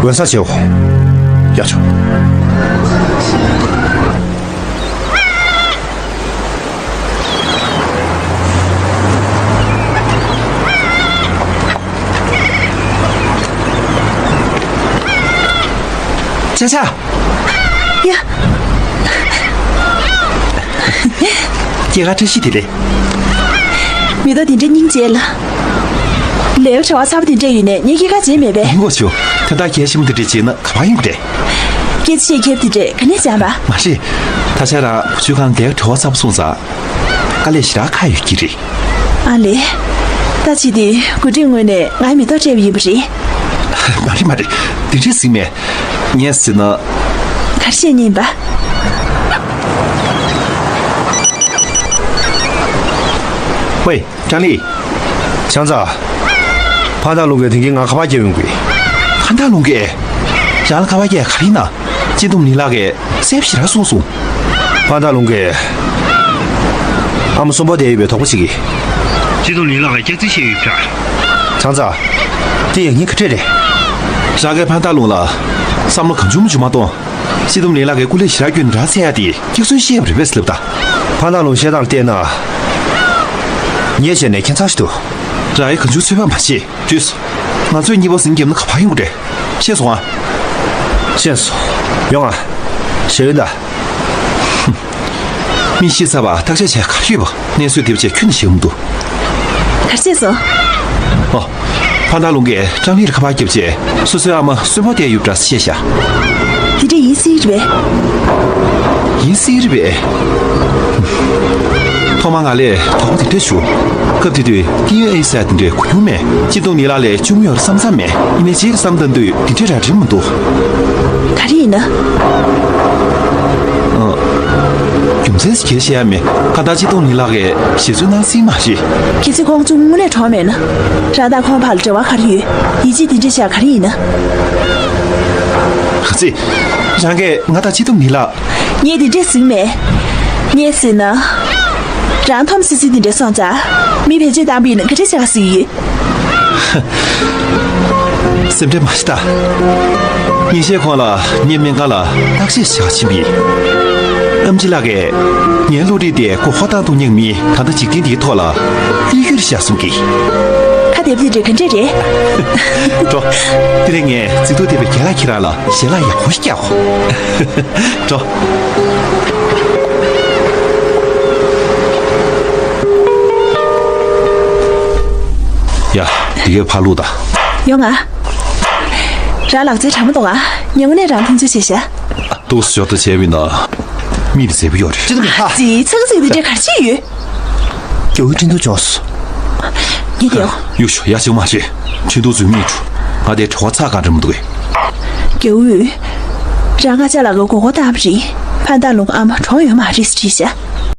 བཟང་བྱེད་འོ། ཡག་ཤོག་ཅ་ཅ། ཡ། སྐྱེས་སྐར་བཀྲ་ཤིས་བདེ་ལེགས། མེ་ཏོག་དེ་འདྲ་སྙིང་རྗེ་ལ། ལེའུ་བྲེལ་བ་ཚ་པོ་དེ་འདྲ་ཡོད་ནས་ངས་སྐྱེས་སྐར་བརྗེད་མེད་པས། ཡིན་དགོས་བྱུང་། ད་ལྟ་གལ་ཆེན་པོ་དེ་འདྲ་བརྗེད་ན་ག་པར་ཡོང་གི་རེད། སྐད་ཆ་བཤད་ཁྱེར་དེ་འདྲས་ག་ནས་སྦྱངས་པ། མ་རེད། ད་ཆ་རང་བུ་བཅོལ་ཁང་ལེའུ་བྲེལ་བ་ཚ་པོ་སོང་ཙང་། དཀའ་ལས་ཞེ་དྲག་ཁག་ཡོད་ཀྱི་རེད། ཨ་ལེ། ད་ཅི་དེ་འགོ་ཁྲིད་ངོས་ནས་ང་མེ་ཏོག་སྤྲད་པ་ཡིན་པ་རེད། མ་རེད་མ་རེད། དེ་འདྲས་ཟེར་མེད། ངས་ཟེར་ན། ག་རེ་བཤད་སྙིང་པ། ཝེ། ཀྲང་ལི། ཆང་ཙ། ཕན་ཏཱ་ལུང་གིས་དེང་གི་ང་ཁ་པར་བརྒྱབ་ཡོང་གི། ཕན་ཏཱ་ལུང་གིས། རང་ལ་ཁ་པར་བརྒྱབ་ག་རེ་ཡིན་ན། སྤྱི་བསྡོམས་ལི་ལགས་ཀྱིས་གསལ་པོ་ཞེ་དྲག་གསུངས་སོང་། ཕན་ཏཱ་ལུང་གིས། ཨ་མ་གསོན་པོ་བསྡད་ཡོད་པའི་དོགས་པ་བྱེད་ཀྱི། སྤྱི་བསྡོམས་ལི་ལགས་ཀྱིས་སྐྱག་རྫུན་བཤད་ཡོད་པ་འདྲ། ཆང་ཙ། དེ་ཡང་ཉིན་ག་འདྲས་རེད། རང་གིས་ཕན་ཏཱ་ལུང་ལ། བསམ་བློ་གང་བྱུང་མང་བྱུང་མ་གཏོང་། སྤྱི་བསྡོམས་ལི་ལགས་ཀྱིས་སྐུ་ལས་ཞེ་དྲག་བསྐྱོན་ནས་རང་འཚོལ་ཡ་དེ་སྐྱག་རྫུན་བཤད་པ་རེད་པས་ལབ་ད། ཕན་ཏཱ་ལུང་བཤད་སྟངས་ལ་བལྟས་ན། ངས་བྱས་ནས་ཁྱད་མཚར་ཞིག་འདུག་རང་གིས་གང་བྱུང་ཚོད་དཔག་མ་བྱེད། དུས། ང་ཚོས་གཉིས་པོ་ཟིང་རྒྱབ་ན་ག་པར་ཡོང་གི་རེད། ཤེས་སོང་ཨ། ཤེས་སོང་། ཡོང་ཨ། ཞེ་ཡོན་ད། མི་ཤི་ཚར་བ་བརྟག་དཔྱད་བྱས་ག་རེ་ཡོད་པ། གནས་ཚུལ་དེབ་ཆས་ཁྱོན་ནས་ཤེས་མི་འདུག་ག་རེ་བྱས་སོང་། ཨོ། ཕན་ཏཱ་ལུང་གིས་ཀྲང་ལི་ལ་ཁ་པར་བརྒྱབ་རྗེས་སོ་སོའི་ཨ་མ་གསོན་པོ་བསྡད་ཡོད་པ་འདྲ་བཤད་ཤག་དེ་འདྲ་ཡིན་སྲིད་རེད་པས། ཡིན་སྲིད་རེད་པས། ཐོག་མར་ང་ལ་དོགས་པ་དེ་འདྲ་བྱུང་། སྐབས་དེ་དུས་ཀི་ཡོན་ཨེ་ཟེར་དེ་འདྲ་གོ་མྱོང་མེད། སྤྱི་བསྡོམས་ལི་ལགས་ལས་ཆུང་ཡོད་བསམ་བསམ་མེད། ཡིན་ནའི་རྗེས་ལ་བསམ་བཏང་དུས་དེ་འདྲ་ར་རེད་མི་འདུག་ག་རེ་ཡིན་ན། ཨ། རྒྱུ་མཚན་ཞིག་བཤད་ཡ་མེད། གང་ལྟར་སྤྱི་བསྡོམས་ལི་ལགས་ཀྱིས་ཞེ་ཚོད་གནང་སྲིད་མ་རེད། གལ་སྲིད་ཁོང་ཚོ་དངོས་གནས་གྲོངས་མེད་ན། རང་དང་ཁོང་བར་ལ་འབྲེལ་བ་ག་རེ་ཡོད། ཡིད་ཆེས་དེ་འདྲ་བྱས་ག་རེ་ཡིན་ན། ག་ཚོད། རང་གིས་ང་དང་སྤྱི་བསྡོམས་ལི་ལགས། ངས་དེ་འདྲས་ཟེར་མེད། ངས་ཟེར་ན། རང་འཐོམ་སི་སི་དེ་འདྲ་སོང་ཙང་། མི་བེད་སྤྱོད་བཏང་པ་ཡིན་ན་ག་འདྲ་བྱ་དགོས་ཡོད། སེམས་ཁྲལ་མ་བྱེད་ད། ཉིན་ཤས་གོང་ལ་ངའི་སྨན་ཁང་ལ་བརྟག་དཔྱད་བྱེད་ག་ཕྱིན་པ་ཡིན། ཨེམ་ཆི་ལགས་ཀྱིས་ངའི་བློ་རིག་དེ་མགོ་སྐོར་བཏང་ཐུབ་མཁན་མི་ད་ལྟ་འཇིག་རྟེན་འདིའི་ཐོག་ལ་ཡོད་རེད་བཞག་གསུང་གི། ཁ་བདེ་པོ་དེ་འདྲ་ག་འདྲ་རེད། འགྲོ། དེ་རིང་ངས་གཟིགས་སྡུག་དེ་བའི་རྒན་ལགས་ཁྱེད་རང་ལ་ཞལ་ལག་ཡག་པོ་ཞིག་བཀྱག་གོ། འགྲོ། ཡ། འདི་གའི་ཕར་བླུགས་དང་། ཡོང་ང་། རང་ལག་རྩལ་དྲང་མོ་འདུག་ཨ། ཉེ་མོ་ནས་རང་མཐོང་ཆུང་བྱས་ཤག། འདུག་སེ་ཞོར་དུ་བྱས་པ་ཡིན་ན། མི་དེ་མཛེས་པོ་ཡོད་རེད། ཅི་འདུག་ཧ། ཙི། ཚང་ཙི་དེ་འདྲ་ག་རེ་བྱས་ཡོད། རྒྱལ་བོའི་ཁྲིན་ཏུའུ་འབྱོར་སོང་། ངས་དེའོ། གཡུག་ཤོག། ཡ་ཅིག་མ་བྱེད། ཁྲིན་ཏུའུ་ཚོའི་མིག་འཁྲུག་ང་དེ་བྲེལ་བ་ཚ་གང་འདྲ་མི་འདུག་གས། རྒྱལ་བོས། རང་ང་ཅ་ལག་གི་མགོ་སྐོར་བཏང་བ་རེད། ཕན་ཐང་ལུང་ཨ་མ་གྲོངས་ཡོད་མ་རེད་ཟེར་བྲིས་ཤག།